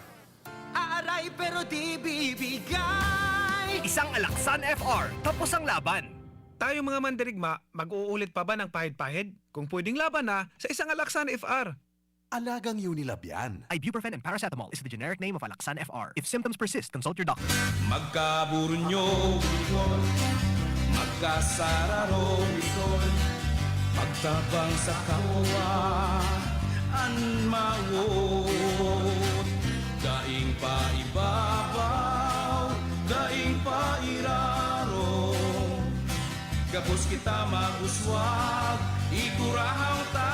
Aaray pero di bibigay. Isang Alaksan F R. Tapos ang laban. Tayo mga mandirigma, mag-uulit pa ba ng pahid-pahid? Kung pwedeng laban na sa isang Alaksan F R. Alagang Unilab yan. Ibuprofen and paracetamol is the generic name of Alaksan F R. If symptoms persist, consult your doctor. Magkaburunyo, Bicol. Magkasararo, Bicol. Magtabang sa kapwa, an mawot. Daing pa ibabaw, daing pa iraro. Gabos kita mag-uswag, igurahang ta.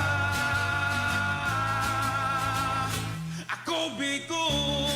Ako Bicol!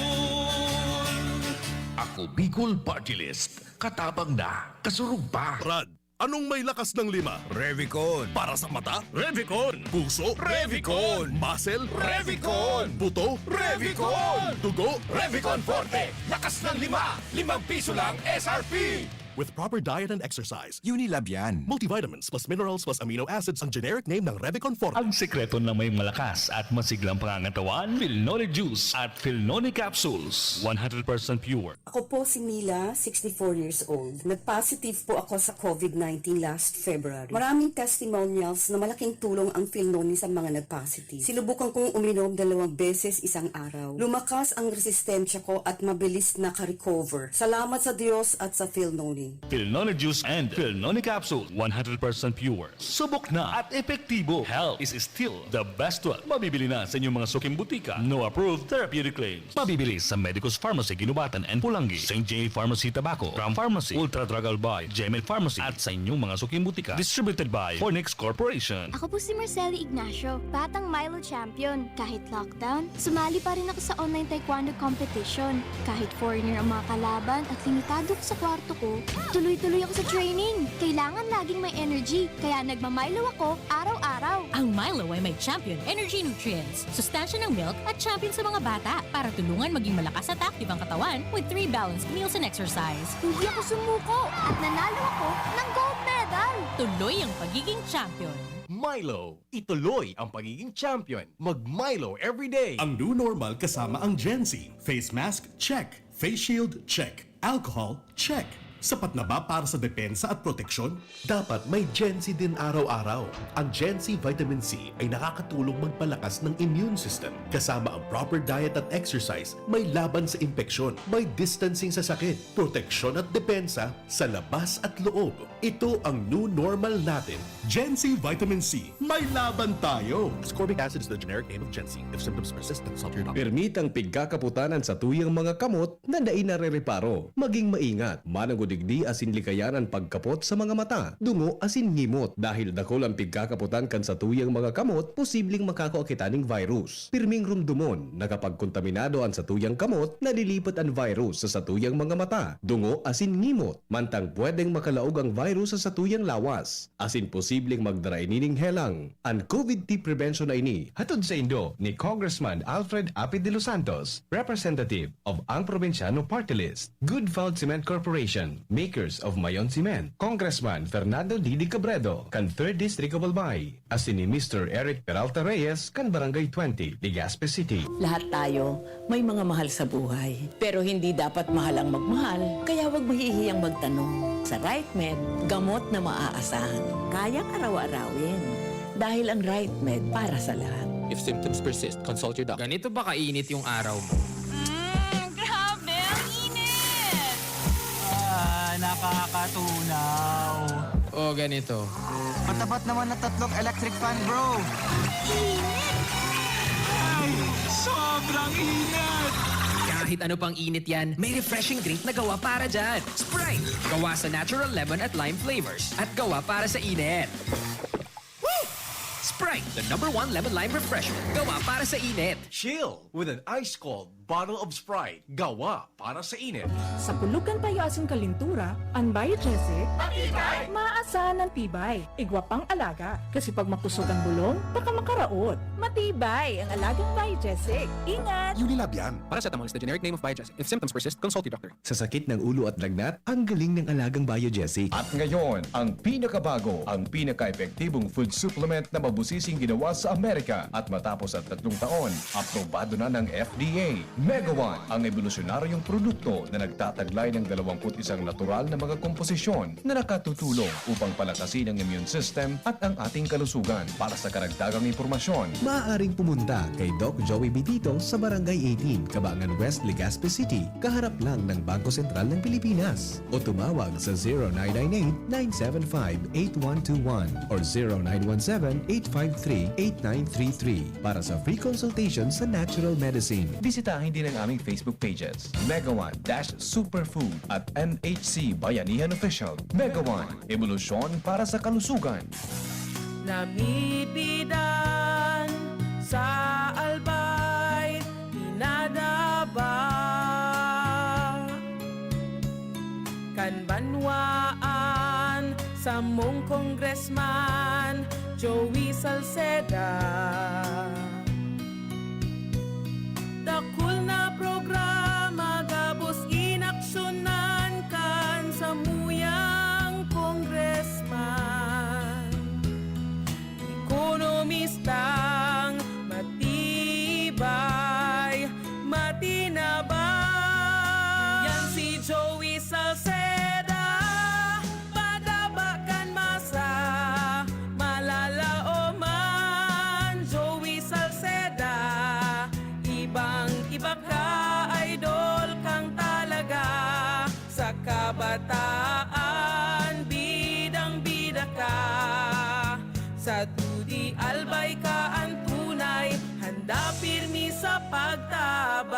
Ako Bicol Party List. Katabang na, kasurog pa. Brad, anong may lakas ng lima? Revicon. Para sa mata? Revicon. Puso? Revicon. Muscle? Revicon. Buto? Revicon. Dugo? Revicon Forte. Lakas ng lima. Limang piso lang S R P. With proper diet and exercise. Unilab yan. Multivitamins plus minerals plus amino acids ang generic name ng Revicon Forte. Ang sekreto ng may malakas at masiglang pangangatawan, Filnoni Juice at Filnoni Capsules. One hundred percent pure. Ako po si Mila, sixty-four years old. Nag-positive po ako sa COVID nineteen last February. Maraming testimonials na malaking tulong ang Filnoni sa mga nag-positive. Sinubukan kong uminom dalawang beses isang araw. Lumakas ang resistensya ko at mabilis naka-recover. Salamat sa Diyos at sa Filnoni. Filnoni Juice and Filnoni Capsule, one hundred percent pure. Subok na at epektibo. Health is still the best wealth. Mabibili na sa inyong mga suking butika. No approved therapeutic claims. Mabibili sa Medicus Pharmacy, Guinobatan and Pulangi, Saint J Pharmacy, Tabaco, Ram Pharmacy, Ultra Drug Albay, Gmail Pharmacy, at sa inyong mga suking butika. Distributed by Fornix Corporation. Ako po si Marceli Ignacio, batang Milo champion. Kahit lockdown, sumali pa rin ako sa online taekwondo competition. Kahit foreigner ang mga kalaban at limitado ko sa kwarto ko, tuloy-tuloy ako sa training. Kailangan laging may energy, kaya nagmamilo ako araw-araw. Ang Milo ay may champion energy nutrients, sustansya ng milk at champion sa mga bata para tulungan maging malakas at active ang katawan with three balanced meals and exercise. Hindi ako sumuko at nanalo ako ng gold medal. Tuloy ang pagiging champion. Milo, ituloy ang pagiging champion. Mag Milo everyday. Ang new normal kasama ang Gen Z. Face mask, check. Face shield, check. Alcohol, check. Sapat na ba para sa depensa at proteksyon? Dapat may Gen Z din araw-araw. Ang Gen Z Vitamin C ay nakakatulong magpalakas ng immune system. Kasama ang proper diet at exercise, may laban sa impeksyon, may distancing sa sakit, proteksyon at depensa sa labas at loob. Ito ang new normal natin. Gen Z Vitamin C, may laban tayo! Ascorbic acid is the generic name of Gen Z. If symptoms persist, consult your doctor. Permitang pigkakaputan an satuyang mga kamot na dai narereparo. Maging maingat. Mananggod digdi asin likayan an pagkapot sa mga mata, dungo asin ngimot dahil dakul an pigkakaputan kan satuyang mga kamot posibleng makakua kita ning virus. Pirming rumdomon na kapag kontaminado an satuyang kamot, nalilipat an virus sa satuyang mga mata, dungo asin ngimot, mantang pwedeng makalaog ang virus sa satuyang lawas, asin posibleng magdara ini ning helang. An COVID T prevention na ini hatod saindo ni Congressman Alfred Apid de los Santos, representative of Ang Probinsyano Party List. Good Found Cement Corporation, makers of Mayon Cement, Congressman Fernando Didi Cabredo, kan Third District of Albay, asin ni Mister Eric Peralta Reyes, kan Barangay twenty, Legazpi City. Lahat tayo may mga mahal sa buhay. Pero hindi dapat mahal ang magmahal, kaya huwag mahihiyang magtanong. Sa RightMed, gamot na maaasahan. Kayang araw-arawin. Dahil ang RightMed para sa lahat. If symptoms persist, consult your doctor. Ganito ba kainit yung araw mo? Mm, grabe, ang init! Ah, nakakatunaw. O ganito. Matapat naman na tatlong electric fan, bro. Init! Ay, sobrang init! Kahit ano pang init yan, may refreshing drink na gawa para dyan. Sprite! Gawa sa natural lemon at lime flavors at gawa para sa init. Woo! Sprite, the number one lemon lime refreshment. Gawa para sa init. Chill with an ice-cold bottle of Sprite. Gawa para sa init. Sa pulugan payo asin kalintura, an Biogesic, maasahan an tibay, igwa pang alaga. Kasi pag makusog an bulong, baka makaraot. Matibay ang alagang Biogesic. Ingat! Unilab yan. Paracetamol is the generic name of Biogesic. If symptoms persist, consult your doctor. Sa sakit ng ulo at lagnat, ang galing ng alagang Biogesic. At ngayon, ang pinakabago, ang pinaka-epektibong food supplement na mabusising ginawa sa Amerika. At matapos ang tatlong taon, aprobado na ng F D A. Megawan, ang ebolusyonaryong produkto na nagtataglay ng dalawampu't isang natural na mga komposisyon na nakatutulong upang palakasin ang immune system at ang ating kalusugan. Para sa karagdagang impormasyon, Maaaring pumunta kay Doc Joey Bidito sa Barangay eighteen, Kabangan West, Legazpi City, kaharap lang ng Bangko Sentral ng Pilipinas. O tumawag sa zero nine nine eight, nine seven five, eight one two one or zero nine one seven, eight five three, eight nine three three para sa free consultation sa natural medicine. Bisitahin din ang aming Facebook pages, Megawan dash Superfood at M H C Bayanihan Official. Megawan, ebolusyon para sa kalusugan. Namipidan sa Albay, pinadaba kan banwaan samong Congressman Joey Salceda. Dakul na programa gabos inaksyonan kan samuyang congressman. Ekonomistang matibay, matinabang. Yan si Joey Salceda, padaba kan masa, malalaoman. Joey Salceda, ibang-iba ka, idol kang talaga. Sa kabataan, bidang-bida ka. Sa dudi, Albay ka an tunay, handa pirmi sa pagtabang.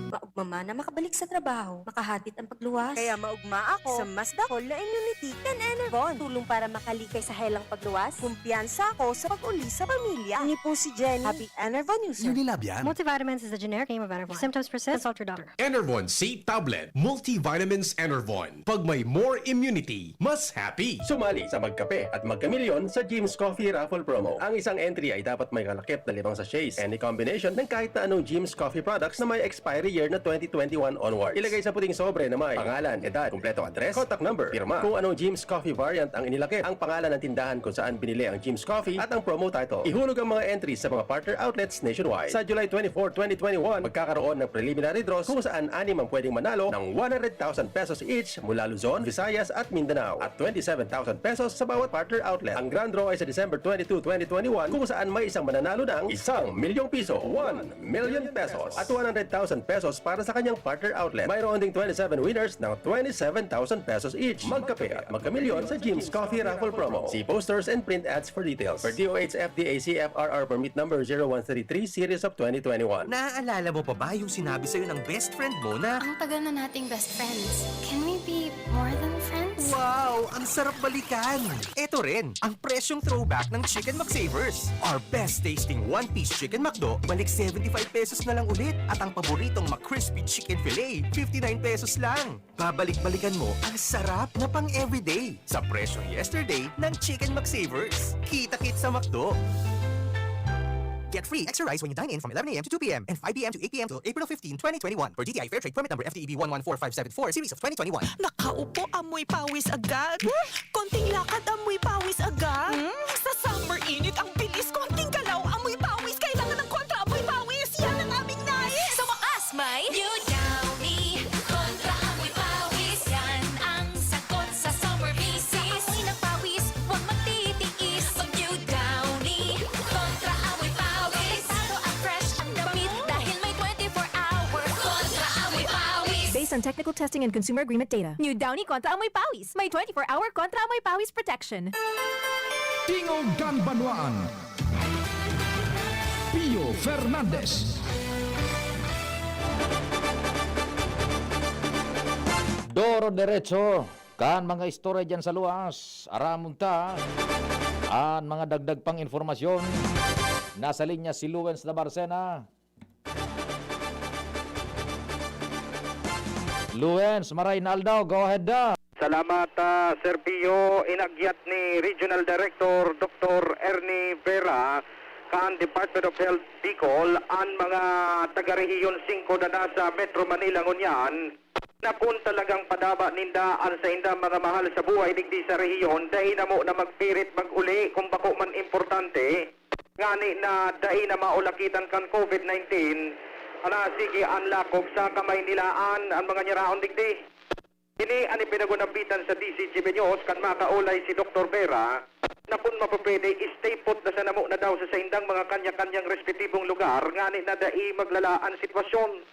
Maugma man na makabalik sa trabaho, makahatid ang pagluwas. Kaya maugma ako sa mas dakol na immunity kan Enervon. Tulong para makalikay sa helang pagluwas. Kumpiyansa ako sa pag-uli sa pamilya. Ini po si Jenny. Happy Enervon user. Unilab yan. Multivitamins is the generic name of Enervon. If symptoms persist, consult your doctor. Enervon C Tablet, Multivitamins Enervon. Pag may more immunity, mas happy. Sumali sa Magkape at Magkamilyon sa Jim's Coffee Raffle Promo. Ang isang entry ay dapat may kalakip na limang sachets. Any combination ng kahit na anong Jim's Coffee products na may expiry year na twenty twenty-one onward. Ilagay sa puting sobre na may pangalan, edad, kumpletong address, contact number, pirma. Kung anong Jim's Coffee variant ang inilakip, ang pangalan ng tindahan kung saan binili ang Jim's Coffee at ang promo title. Ihulog ang mga entries sa mga partner outlets nationwide. Sa July twenty-four, twenty twenty-one, magkakaroon ng preliminary draws kung saan anim ang pwedeng manalo ng one hundred thousand pesos each mula Luzon, Visayas at Mindanao at twenty-seven thousand pesos sa bawat partner outlet. Ang grand draw ay sa December twenty-two, twenty twenty-one kung saan may isang mananalo ng isang milyong piso, one million pesos, at one hundred thousand pesos para sa kanyang partner outlet. Mayroon ding twenty-seven winners ng twenty-seven thousand pesos each. Magkape at magkamilyon sa Jim's Coffee Raffle Promo. See posters and print ads for details. Per D O H F D A C F R R Permit Number zero one three three Series of twenty twenty-one. Naaalala mo pa ba yung sinabi sa'yo ng best friend mo na Ang tagal na nating best friends. Can we be more than friends? Wow! Ang sarap balikan! Eto rin, ang presyong throwback ng Chicken McSavers. Our best tasting one-piece Chicken McDo, balik seventy-five pesos na lang ulit. At ang paboritong McCrispy Chicken Fillet, fifty-nine pesos lang. Babalik-balikan mo ang sarap na pang everyday sa presyong yesterday ng Chicken McSavers. Kita-kit sa McDo! Get free extra rice when you dine in from eleven a m to two p m and five p m to eight p m till April fifteen, twenty twenty-one, per D T I Fair Trade Permit Number F D E B one one four five seven four, Series of twenty twenty-one. Nakaupo, amoy pawis agad. Konting lakad, amoy pawis agad. Hmm? Sa summer init, ang bilis. Konting galaw, amoy pawis. Kailangan ng kontra amoy pawis. Yan ang aming nais. Sa wakas, may New Downy Kontra Amoy Pawis. Yan ang sagot sa summer misis. Amoy ng pawis, huwag magtitiis. Mag New Downy Kontra Amoy Pawis. Delikado at fresh ang damit dahil may twenty-four hour Kontra Amoy Pawis. Based on technical testing and consumer agreement data. New Downy Kontra Amoy Pawis. May twenty-four hour Kontra Amoy Pawis protection. Tingog kan Banwaan. Pio Fernandez. Doro derecho kan mga istorya dyan sa luwas. Aramon ta an mga dagdag pang impormasyon. Nasa linya si Luens Dabarcena. Luens, maray na aldaw, go ahead da. Salamat, ah, Sir Pio. Inagyat ni Regional Director Doktor Ernie Vera kan Department of Health Bicol an mga taga-rehiyon singko na nasa Metro Manila ngunyan na kun talagang padaba ninda an saindang mga mahal sa buhay digdi sa rehiyon, dai namo na magpirit mag-uli kung bako man importante, ngani na dai na maulakitan kan COVID nineteen, na sige an lakog sa kamay nilaan an mga nyaraon digdi. Ini an ipinagunabitan sa D Z G B News kan makaulay si Doktor Vera na kun mapapwede, stay put na sa namo na daw sa saindang mga kanya-kanyang respetibong lugar ngani na dai maglala an sitwasyon.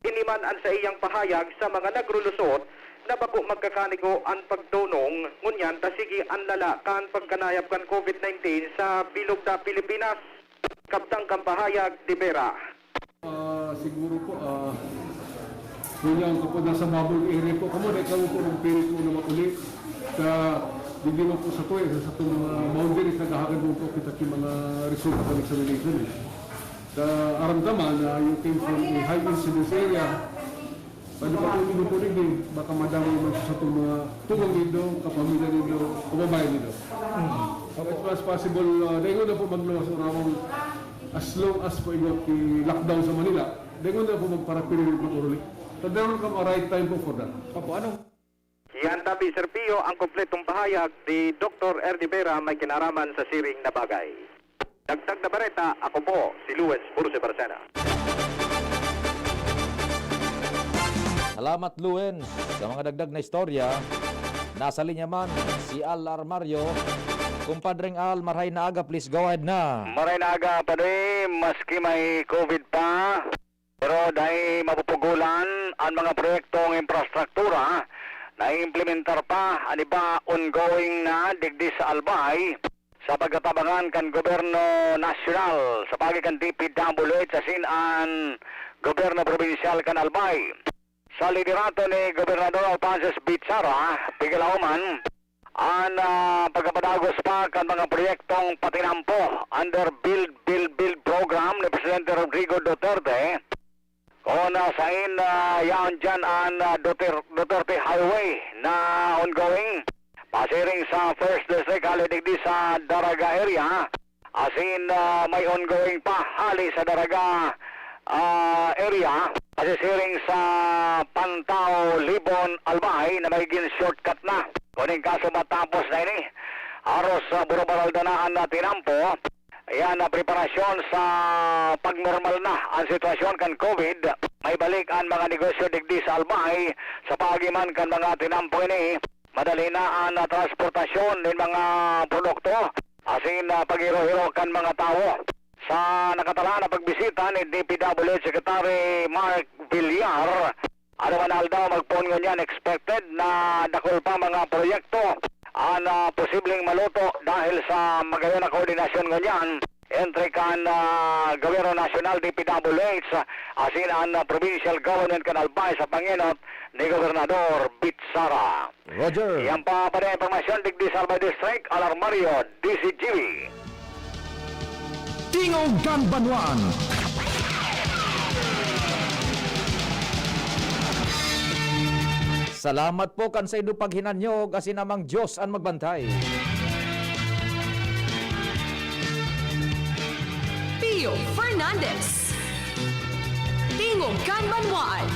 Ini man an saiyang pahayag sa mga naglulusot na bako magkakanigo an pagdonong ngunyan ta sige an lala kan pagkanayap kan COVID nineteen sa bilog na Pilipinas. Kabtang kan pahayag ni Vera. Ah, siguro po, ah, ngunyan kapag nasa bubble area po kamo, dai kamo po magpirit po na mag-uli. Sa digdi man po sa tuwi, sa satong mga boundaries, naghahagad man po kita ki mga resulta kan examination, eh. Sa aram ta man na you came from a high incidence area, pwede pa po nindo po digdi, baka madamo man sa satong mga tugang nindo, kapamilya nindo, kababayan nindo. So, as much as possible, ah, dai ngunyan po magluwas o rawang as long as po igwa ki lockdown sa Manila, dai ngunyan po magparapirit mag-uli. So, there will come a right time po for that. Opo, anong Yan tabi, Sir Pio, ang kompletong pahayag ni Doktor Ernie Vera may kinaraman sa siring na bagay. Dagdag na bareta, ako po si Luis Burse Barcena. Salamat, Luen. Sa mga dagdag na istorya, nasa linya man si Al Armario. Kumpadreng Al, maray na aga, please go ahead na. Maray na aga, Padre, maski may COVID pa, pero dai mapupugulan an mga proyektong infrastruktura na implementar pa, an iba ongoing na digdi sa Albay, sa pagkatabangan kan Gobyerno Nasyonal sa paagi kan D P W H asin an Gobyerno Probinsyal kan Albay. Sa liderato ni Gobernador Alphonsus Bichara, pigalaw man an, ah, pagkapadagos pa kan mga proyektong patinampo under Build, Build, Build program ni Presidente Rodrigo Duterte. Kung, ah, sain, ah, yaon dyan an, ah, Duter-, Duterte Highway na ongoing, pasiring sa First District, hali digdi sa Daraga area, asin, ah, may ongoing pa hali sa Daraga, ah, area, pasisiring sa Pantao, Libon, Albay na magiging shortcut na. Kuning kaso matapos na ini, aros sa Burubaralda na an, ah, tinampo, yan na preparasyon sa pagnormal na an sitwasyon kan COVID. May balik an mga negosyo digdi sa Albay sa paagi man kan mga tinampo ini. Madali na an, ah, transportasyon nin mga produkto asin, ah, paghiro-hiro kan mga tawo. Sa nakatalaan na pagbisita ni D P W H Secretary Mark Villar, ano man aldaw magpoon ngunyan, expected na dakul pa mga proyekto an, ah, posibleng maluto dahil sa magayon na koordinasyon ngunyan entre kan, ah, Gobyerno Nasyonal, D P W H, asin an, ah, Provincial Government kan Albay sa pangenot ni Gobernador Bitsara. Roger. Yan pa pa rin impormasyon digdi sa Albay District, Alarmario, D Z G B. Tingog kan Banwaan. Salamat po kan saindo paghinanyog, asin Amang Diyos an magbantay. Pio Fernandez. Tingog kan Banwaan.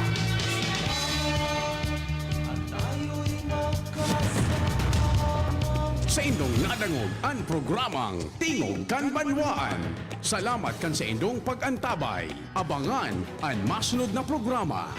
Sa indong nadangog an programang Tingog kan Banwaan. Salamat kan sa indong pag-antabay. Abangan an masunod na programa.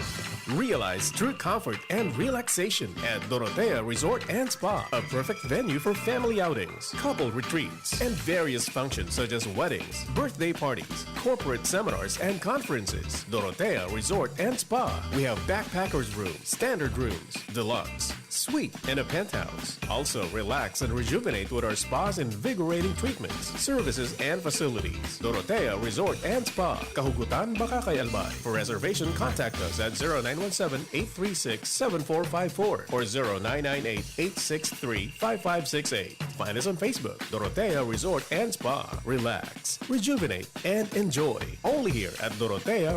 Realize true comfort and relaxation at Dorotea Resort and Spa, a perfect venue for family outings, couple retreats, and various functions such as weddings, birthday parties, corporate seminars, and conferences. Dorotea Resort and Spa. We have backpackers room, standard rooms, deluxe, suite, and a penthouse. Also, relax and rejuvenate with our spa's invigorating treatments, services, and facilities. Dorotea Resort and Spa, Kahugutan, Bacacay, Albay. For reservation, contact us at zero nine one seven, eight three six, seven four five four or zero nine nine eight, eight six three, five five six eight. Find us on Facebook, Dorotea Resort and Spa. Relax, rejuvenate, and enjoy. Only here at Dorotea